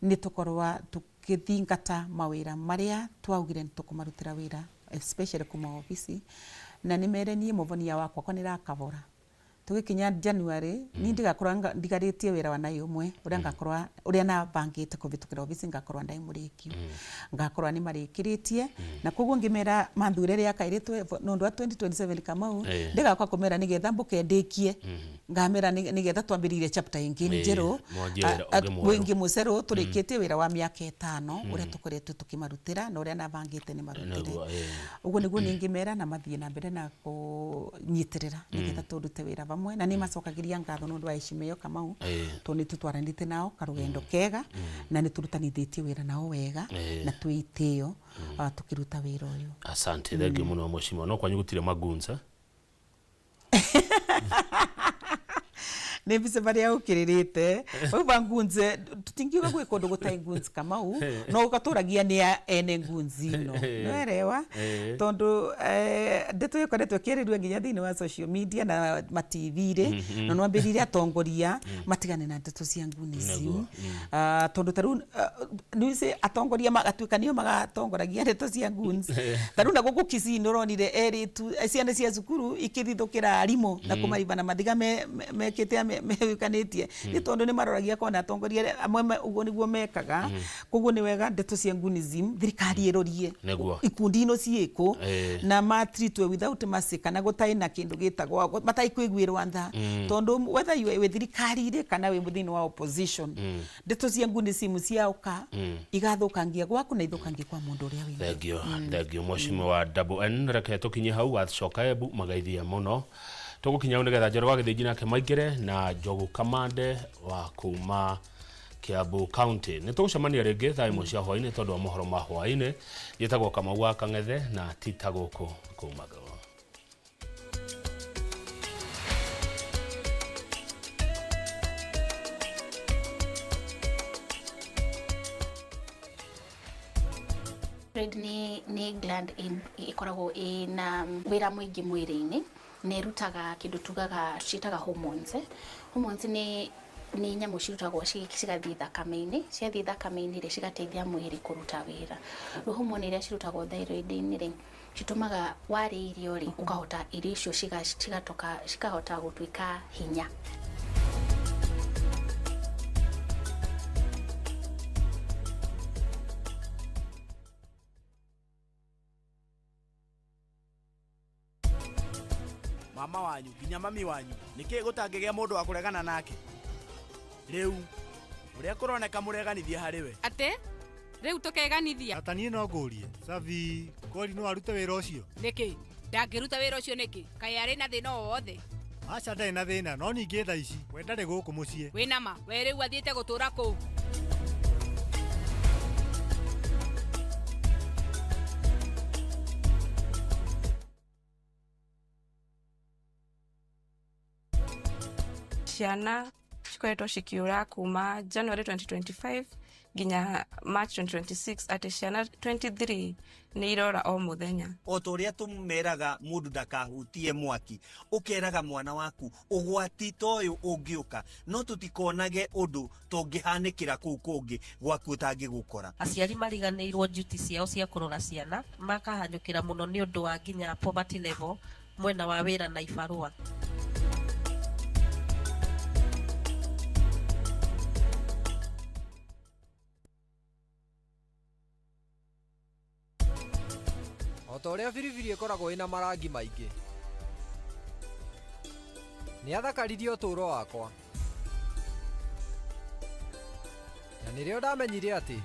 nĩ tũkorwa tũkĩthingata mawĩra marĩa twaugire nĩ tũkũmarutĩra wĩra, especially kuma obici. Na nĩ mere niĩ mũvonia wakwa kwa nĩrakabora tugikinya January ni ndigakorwa ndigarĩtie wĩra wa nai ũmwe ũrĩa ngakorwa ũrĩa nabangĩte kũvĩtũkĩra obici, ngakorwa ndai mũrĩkiu, ngakorwa nĩ marĩkĩrĩtie, na koguo ngĩmera mathure rĩa kairĩtwe nũndũ wa 2027 Kamau, ndigakwa kũmera nĩgetha mbũke ndĩkie, ngamera nĩgetha twambĩrĩrie chapter ĩngĩ njerũ. Mwanjie wĩra ũngĩ mwerũ. Wĩngĩ mũcerũ tũrĩkĩtie wĩra wa mĩaka 5 ũrĩa tũkoretwo tũkĩmarutĩra na ũrĩa nabangĩte nĩ marutĩre. Ũguo nĩguo ningĩmera na mathiĩ na mbere na kũnyitĩrĩra nĩgetha tũrute wĩra vamwe, na nĩ macokagĩria ngatho nĩ ũndũ wa heshima ĩyo Kamau, tondũ nĩ tũtwaranĩte nao karũgendo kega na nĩ tũrutanithĩtie wĩra nao wega na twĩ itĩo tũkĩruta wĩra ũyũ. Asante, thank you mũno mheshimiwa. No kwanyu gũtirĩ magunza? Nä mbica marĩa ũkĩrĩrĩte vau ngunze, tũtingiuga gwĩ kũndũ gũtarĩ ngunzi Kamau, no ũgatũragia nĩ a ene ngunzi ino nĩwerewa, tondũ ndeto ĩyo ĩkoretwo ĩkĩarĩrwo nginya thĩinĩ wa social media na ma TV rĩ, na nwambĩrĩire atongoria matigane na ndeto cia ngunism, tondũ ta rĩu nĩũĩ atongoria magatuĩka nĩo magatongoragia ndeto cia goons. Ta rĩu na gũkũ Kisii nĩũronire erĩtu ciana cia cukuru ikĩthithũkĩra arimũ na kũmariba na mathiga mekĩte meyũkanĩtie, nĩ tondũ nĩ maroragia kona atongoria amwe ũguo nĩguo mekaga. Koguo nĩ wega ndeto cia goonism thirikari ĩrorie ikundi ino ciĩkũ na matritwe without mercy, kana gũtarĩ na kĩndũ gĩtagwo matarĩ kũiguĩrwo tha, tondũ whether you wĩ thirikari-rĩ kana wĩ thĩinĩ wa opposition, ndeto cia goonism ciaũka igathũkangia gwaku na ithũkangie kwa mũndũ ũrĩa wĩ. Thank you, thank you mheshimiwa Double N. Reke tũkinye hau, gacoka Embu magaithie mũno. Tũgũkinya hau nĩgetha Njoroge wa Gĩthĩnji nake maingĩre na Njogu Kamande wa kuma Kiambu County. Nĩ tũgũcemania rĩngĩ thaa 1 cia hwaĩ-inĩ tondũ wa mohoro ma hwaĩ-inĩ. Njĩtagwo Kamau wa Kang'ethe na tita gũkũ kumagwo. Thyroid nĩ gland ĩkoragwo ĩna wĩra mũingĩ mwĩrĩ-inĩ, na ĩrutaga kĩndũ tugaga ciĩtaga hormones. Hormones nĩ nyamũ cirutagwo cigathiĩ thakame-inĩ, ciathiĩ thakame-inĩ rĩ cigateithia mwĩrĩ kũruta wĩra. Rĩu hormone iria cirutagwo thyroid-inĩ rĩ citũmaga warĩa irio rĩ ũkahota irio icio cigatoka cikahota gũtuĩka hinya. Mama wanyu nginya mami wanyu nĩkĩ gũtangĩgĩa mũndũ wa kũregana nake rĩu ũrĩa kũroneka mũreganithia harĩ we. Atĩ rĩu tũkeganithia? Ata niĩ no ngũrie Savi kweli no arute wĩra ũcio? Nĩkĩ ndangĩruta wĩra ũcio? Nĩkĩ kaĩ arĩ na thĩna o wothe? Aca ndarĩ na thĩna no ningĩ thaa ici we ndarĩ gũkũ mũciĩ. Wĩ nama we rĩu athiĩte gũtũra kũu. Ciana cikoretwo cikiura kuma January 2025 nginya March 2026, atĩ ciana 23 nĩ irora o mũthenya. O ta ũrĩa tũmeraga mũndũ ndakahutie mwaki, ũkeraga mwana waku ũgwati ta ũyũ ũngĩũka no tũtikonage ũndũ tũngĩhanĩkĩra kũu kũngĩ gwaku ũtangĩgũkora. Aciari mariganĩirwo duty ciao cia kũrora ciana, makahanyũkĩra mũno nĩ ũndũ wa nginya poverty level mwena wa wĩra na ibarũa. O ta ũrĩa biribiri ĩkoragwo ĩna marangi maingĩ, nĩ athakaririe ũtũũro wakwa, na nĩrĩo ndamenyire atĩ